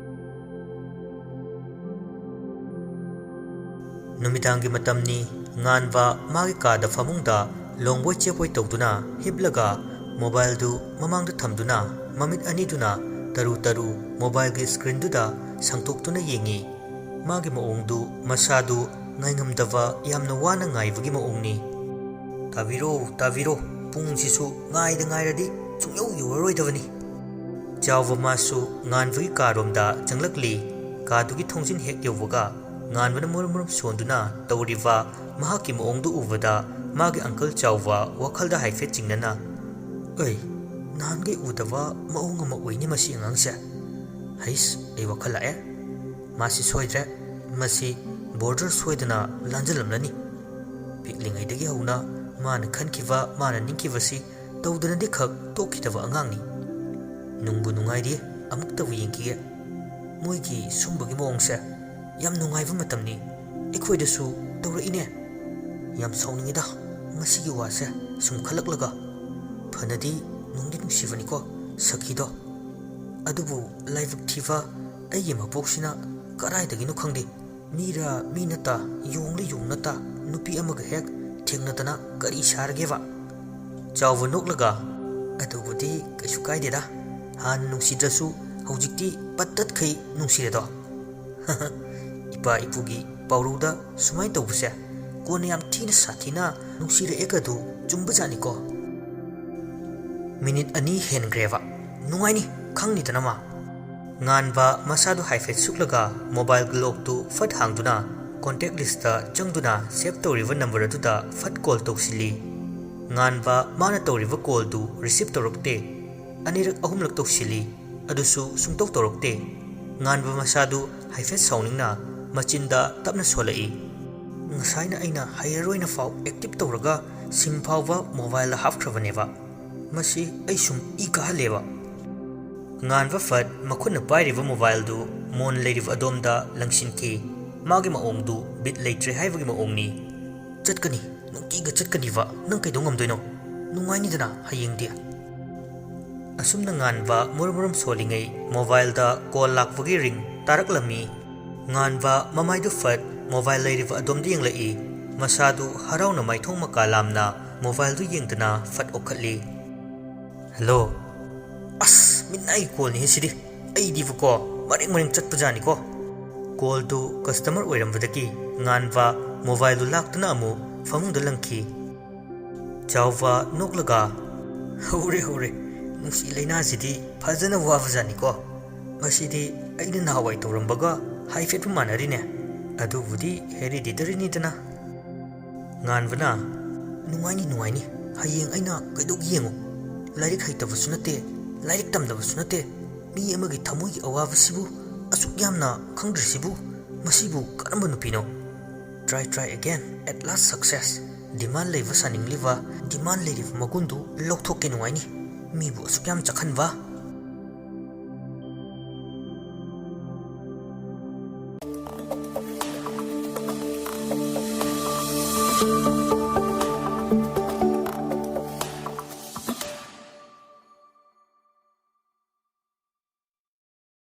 ꯅꯨꯃꯤꯗꯥꯡꯒꯤ ꯃꯇꯝꯅꯤ꯫ ꯉꯥꯟꯕ ꯃꯥꯒꯤ ꯀꯥꯗ ꯐꯃꯨꯡꯗ ꯂꯣꯡꯕꯣꯏ ꯆꯦꯞꯄꯣꯏ ꯇꯧꯗꯨꯅ ꯍꯤꯞꯂꯒ mobileꯗꯨ ꯃꯃꯥꯡꯗ ꯊꯝꯗꯨꯅ ꯃꯃꯤꯠ ꯑꯅꯤꯗꯨꯅ ꯇꯔꯨ ꯇꯔꯨ mobileꯒꯤ screenꯗꯨꯗ ꯁꯪꯇꯣꯛꯇꯨꯅ ꯌꯦꯡꯉꯤ꯫ ꯃꯥꯒꯤ ꯃꯑꯣꯡꯗꯨ ꯃꯁꯥꯗꯨ ꯉꯥꯏꯉꯝꯗꯕ, ꯌꯥꯝꯅ ꯋꯥꯅ ꯉꯥꯏꯕꯒꯤ ꯃꯑꯣꯡꯅꯤ꯫ "ꯇꯥꯕꯤꯔꯣ, ꯇꯥꯕꯤꯔꯣ, ꯄꯨꯡꯁꯤꯁꯨ ꯉꯥꯏꯗ ꯉꯥꯏꯔꯗꯤ ꯁꯨꯡꯌꯧ ꯌꯧꯔꯔꯣꯏꯗꯕꯅꯤ꯫" ꯆꯥꯎꯕ ꯃꯥꯁꯨ ꯉꯥꯟꯕꯒꯤ ꯀꯥꯔꯣꯝꯗ ꯆꯪꯂꯛꯂꯤ꯫ ꯀꯥꯗꯨꯒꯤ ꯊꯣꯡꯖꯤꯟ ꯍꯦꯛ ꯌꯧꯕꯒ ꯉꯥꯟꯕꯅ ꯃꯨꯔꯨꯝ ꯃꯨꯔꯨꯝ ꯁꯣꯟꯗꯨꯅ ꯇꯧꯔꯤꯕ ꯃꯍꯥꯛꯀꯤ ꯃꯑꯣꯡꯗꯨ ꯎꯕꯗ ꯃꯥꯒꯤ uncle ꯆꯥꯎꯕ ꯋꯥꯈꯜꯗ ꯍꯥꯏꯐꯦꯠ ꯆꯤꯡꯅꯅ, "ꯑꯩ, ꯅꯍꯥꯟꯈꯩ ꯎꯗꯕ ꯃꯑꯣꯡ ꯑꯃ ꯎꯏꯅꯦ ꯃꯁꯤ ꯑꯉꯥꯡꯁꯦ꯫ ꯍꯩꯁ, ꯑꯩ ꯋꯥꯈꯜ ꯂꯥꯛꯑꯦ꯫ ꯃꯥꯁꯤ ꯁꯣꯏꯗ꯭ꯔꯦ꯫ ꯃꯁꯤ border ꯁꯣꯏꯗꯅ ꯂꯥꯟꯖꯜꯂꯝꯂꯅꯤ꯫" ꯄꯤꯛꯂꯤꯉꯩꯗꯒꯤ ꯍꯧꯅ ꯃꯥꯅ ꯈꯟꯈꯤꯕ, ꯃꯥꯅ ꯅꯤꯡꯈꯤꯕꯁꯤ ꯇꯧꯗꯅꯗꯤ ꯈꯛ ꯇꯣꯛꯈꯤꯗꯕ ꯑꯉꯥꯡꯅꯤ꯫ ꯅꯨꯡꯕꯨ ꯅꯨꯡꯉꯥꯏꯔꯤ, ꯑꯃꯨꯛꯇꯕꯨ ꯌꯦꯡꯈꯤꯒꯦ꯫ ꯃꯣꯏꯒꯤ ꯁꯨꯝꯕꯒꯤ ꯃꯑꯣꯡꯁꯦ ꯌꯥꯝ ꯅꯨꯡꯉꯥꯏꯕ ꯃꯇꯝꯅꯤ꯫ ꯑꯩꯈꯣꯏꯗꯁꯨ ꯇꯧꯔꯛꯏꯅꯦ꯫ ꯌꯥꯝ ꯁꯥꯎꯅꯤꯡꯉꯤꯗ ꯃꯁꯤꯒꯤ ꯋꯥꯁꯦ ꯁꯨꯝ ꯈꯜꯂꯛꯂꯒ꯫ ꯐꯅꯗꯤ ꯅꯨꯡꯗꯤ ꯅꯨꯡꯁꯤꯕꯅꯤꯀꯣ ꯁꯈꯤꯗꯣ꯫ ꯑꯗꯨꯕꯨ ꯂꯥꯏꯕꯛ ꯊꯤꯕ ꯑꯩꯒꯤ ꯃꯄꯣꯛꯁꯤꯅ ꯀꯗꯥꯏꯗꯒꯤꯅꯣ ꯈꯪꯗꯦ꯫ ꯃꯤꯔ ꯃꯤ ꯅꯠꯇ, ꯌꯣꯡꯂ ꯌꯣꯡ ꯅꯠꯇ, ꯅꯨꯄꯤ ꯑꯃꯒ ꯍꯦꯛ ꯊꯦꯡꯅꯗꯅ ꯀꯔꯤ ꯁꯥꯔꯒꯦꯕ? ꯆꯥꯎꯕ ꯅꯣꯛꯂꯒ, "ꯑꯗꯨꯕꯨꯗꯤ ꯀꯩꯁꯨ ꯀꯥꯏꯗꯦꯗ꯫ ꯍꯥꯟꯅ ꯅꯨꯡꯁꯤꯗ꯭ꯔꯁꯨ ꯍꯧꯖꯤꯛꯇꯤ ꯄꯠ ꯇꯠꯈꯩ ꯅꯨꯡꯁꯤꯔꯦꯗꯣ꯫" ꯏꯄꯥ ꯏꯄꯨꯒꯤ ꯄꯥꯎꯔꯧꯗ ꯁꯨꯃꯥꯏꯅ ꯇꯧꯕꯁꯦ ꯀꯣꯟꯅ ꯌꯥꯝ ꯊꯤꯅ ꯁꯥꯊꯤꯅ ꯅꯨꯡꯁꯤꯔꯛꯑꯦꯒꯗꯨ ꯆꯨꯝꯕꯖꯥꯠꯅꯤꯀꯣ꯫ ꯃꯤꯅꯤꯠ ꯑꯅꯤ ꯍꯦꯟꯈ꯭ꯔꯦꯕ꯫ ꯅꯨꯡꯉꯥꯏꯅꯤ, ꯈꯪꯅꯤꯗꯅ ꯃꯥ꯫ ꯉꯥꯟꯕ ꯃꯁꯥꯗꯨ ꯍꯥꯏꯐꯦꯠ ꯁꯨꯛꯂꯒ mobile lockꯇꯨ ꯐꯠ ꯍꯥꯡꯗꯨꯅ contact listꯇ ꯆꯪꯗꯨꯅ save ꯇꯧꯔꯤꯕ number ꯑꯗꯨꯗ ꯐꯠ call ꯇꯧꯁꯤꯜꯂꯤ꯫ ꯉꯥꯟꯕ ꯃꯥꯅ ꯇꯧꯔꯤꯕ callꯗꯨ receive ꯇꯧꯔꯛꯇꯦ꯫ ꯑꯅꯤꯔꯛ ꯑꯍꯨꯝꯂꯛ ꯇꯧꯁꯤꯜꯂꯤ, ꯑꯗꯨꯁꯨ ꯁꯨꯡꯇꯧ ꯇꯧꯔꯛꯇꯦ꯫ ꯉꯥꯟꯕ ꯃꯁꯥꯗꯨ ꯍꯥꯏꯐꯦꯠ ꯁꯥꯎꯅꯤꯡꯅ ꯃꯆꯤꯟꯗ ꯇꯞꯅ ꯁꯣꯜꯂꯛꯏ꯫ "ꯉꯁꯥꯏꯅ ꯑꯩꯅ ꯍꯩꯔꯔꯣꯏꯅ ꯐꯥꯎ active ꯇꯧꯔꯒ sim ꯐꯥꯎꯕ mobileꯗ ꯍꯥꯞꯈ꯭ꯔꯕꯅꯦꯕ꯫ ꯃꯁꯤ ꯑꯩ ꯁꯨꯝ ꯏ ꯀꯥꯍꯜꯂꯦꯕ꯫" ꯉꯥꯟꯕ ꯐꯠ ꯃꯈꯨꯠꯅ ꯄꯥꯏꯔꯤꯕ mobileꯗꯨ ꯃꯣꯟ ꯂꯩꯔꯤꯕ ꯑꯗꯣꯝꯗ ꯂꯪꯁꯤꯟꯈꯤ꯫ ꯃꯥꯒꯤ ꯃꯑꯣꯡꯗꯨ ꯕꯤꯠ ꯂꯩꯇ꯭ꯔꯦ ꯍꯥꯏꯕꯒꯤ ꯃꯑꯣꯡꯅꯤ꯫ "ꯆꯠꯀꯅꯤ, ꯅꯨꯡꯇꯤꯒ ꯆꯠꯀꯅꯤꯕ, ꯅꯪ ꯀꯩꯗꯧ ꯉꯝꯗꯣꯏꯅꯣ? ꯅꯨꯡꯉꯥꯏꯅꯤꯗꯅ ꯍꯌꯦꯡꯗꯤ꯫ ꯑꯁꯨꯝꯅ ꯉꯥꯟꯕ ꯃꯨꯔꯨꯝ ꯃꯨꯔꯨꯝ ꯁꯣꯜꯂꯤꯉꯩ ꯃꯣꯕꯥꯏꯜꯗ ꯀꯣꯜ ꯂꯥꯛꯄꯒꯤ ꯔꯤꯡ ꯇꯥꯔꯛꯂꯝꯃꯤ꯫ ꯉꯥꯟꯕ ꯃꯃꯥꯏꯗꯨ ꯐꯠ ꯃꯣꯕꯥꯏꯜ ꯂꯩꯔꯤꯕ ꯑꯗꯣꯝꯗ ꯌꯦꯡꯂꯛꯏ꯫ ꯃꯁꯥꯗꯨ ꯍꯔꯥꯎꯅ ꯃꯥꯏꯊꯣꯡ ꯃꯀꯥ ꯂꯥꯝꯅ ꯃꯣꯕꯥꯏꯜꯗꯨ ꯌꯦꯡꯗꯨꯅ ꯐꯠ ꯑꯣꯛꯈꯠꯂꯤ꯫ "ꯍꯜꯂꯣ꯫ ꯑꯁ, ꯃꯤꯠꯅꯥꯏꯒꯤ ꯀꯣꯜꯅꯤꯍꯦ ꯁꯤꯗꯤ꯫ ꯑꯩꯗꯤꯕꯀꯣ, ꯃꯔꯦꯡ ꯃꯔꯦꯡ ꯆꯠꯄꯖꯥꯠꯅꯤꯀꯣ꯫" ꯀꯣꯜꯗꯨ ꯀꯁꯇꯃꯔ ꯑꯣꯏꯔꯝꯕꯗꯒꯤ ꯉꯥꯟꯕ ꯃꯣꯕꯥꯏꯜꯗꯨ ꯂꯥꯛꯇꯨꯅ ꯑꯃꯨꯛ ꯐꯃꯨꯡꯗ ꯂꯪꯈꯤ꯫ ꯆꯥꯎꯕ ꯅꯣꯛꯂꯒ, "ꯍꯧꯔꯦ, ꯍꯧꯔꯦ꯫ ꯅꯨꯡꯁꯤ ꯂꯩꯅꯥꯁꯤꯗꯤ ꯐꯖꯅ ꯋꯥꯕꯖꯥꯠꯅꯤꯀꯣ꯫ ꯃꯁꯤꯗꯤ ꯑꯩꯅ ꯅꯍꯥꯟꯋꯥꯏ ꯇꯧꯔꯝꯕꯒ ꯍꯥꯏꯐꯦꯠꯄꯨ ꯃꯥꯟꯅꯔꯤꯅꯦ꯫ ꯑꯗꯨꯕꯨꯗꯤ ꯍꯦꯔꯤꯗꯤꯇꯔꯤꯅꯤꯗꯅ꯫" ꯉꯥꯟꯕꯅ, "ꯅꯨꯡꯉꯥꯏꯅꯤ, ꯅꯨꯡꯉꯥꯏꯅꯤ꯫ ꯍꯌꯦꯡ ꯑꯩꯅ ꯀꯩꯗꯧꯒꯦ ꯌꯦꯡꯉꯨ꯫ ꯂꯥꯏꯔꯤꯛ ꯍꯩꯇꯕꯁꯨ ꯅꯠꯇꯦ, ꯂꯥꯏꯔꯤꯛ ꯇꯝꯗꯕꯁꯨ ꯅꯠꯇꯦ꯫ ꯃꯤ ꯑꯃꯒꯤ ꯊꯃꯣꯏꯒꯤ ꯑꯋꯥꯕꯁꯤꯕꯨ ꯑꯁꯨꯛ ꯌꯥꯝꯅ ꯈꯪꯗ꯭ꯔꯤꯁꯤꯕꯨ, ꯃꯁꯤꯕꯨ ꯀꯔꯝꯕ ꯅꯨꯄꯤꯅꯣ? Try, try again, at last success꯫ Demand ꯂꯩꯕ ꯁꯥꯅꯤꯡꯂꯤꯕ, demand ꯂꯩꯔꯤꯕ ꯃꯒꯨꯟꯗꯨ ꯂꯧꯊꯣꯛꯀꯦ꯫ ꯅꯨꯡꯉꯥꯏꯅꯤ, ꯃꯤꯕꯨ ꯑꯁꯨꯛ ꯌꯥꯝ ꯆꯥꯛꯍꯟꯕ꯫"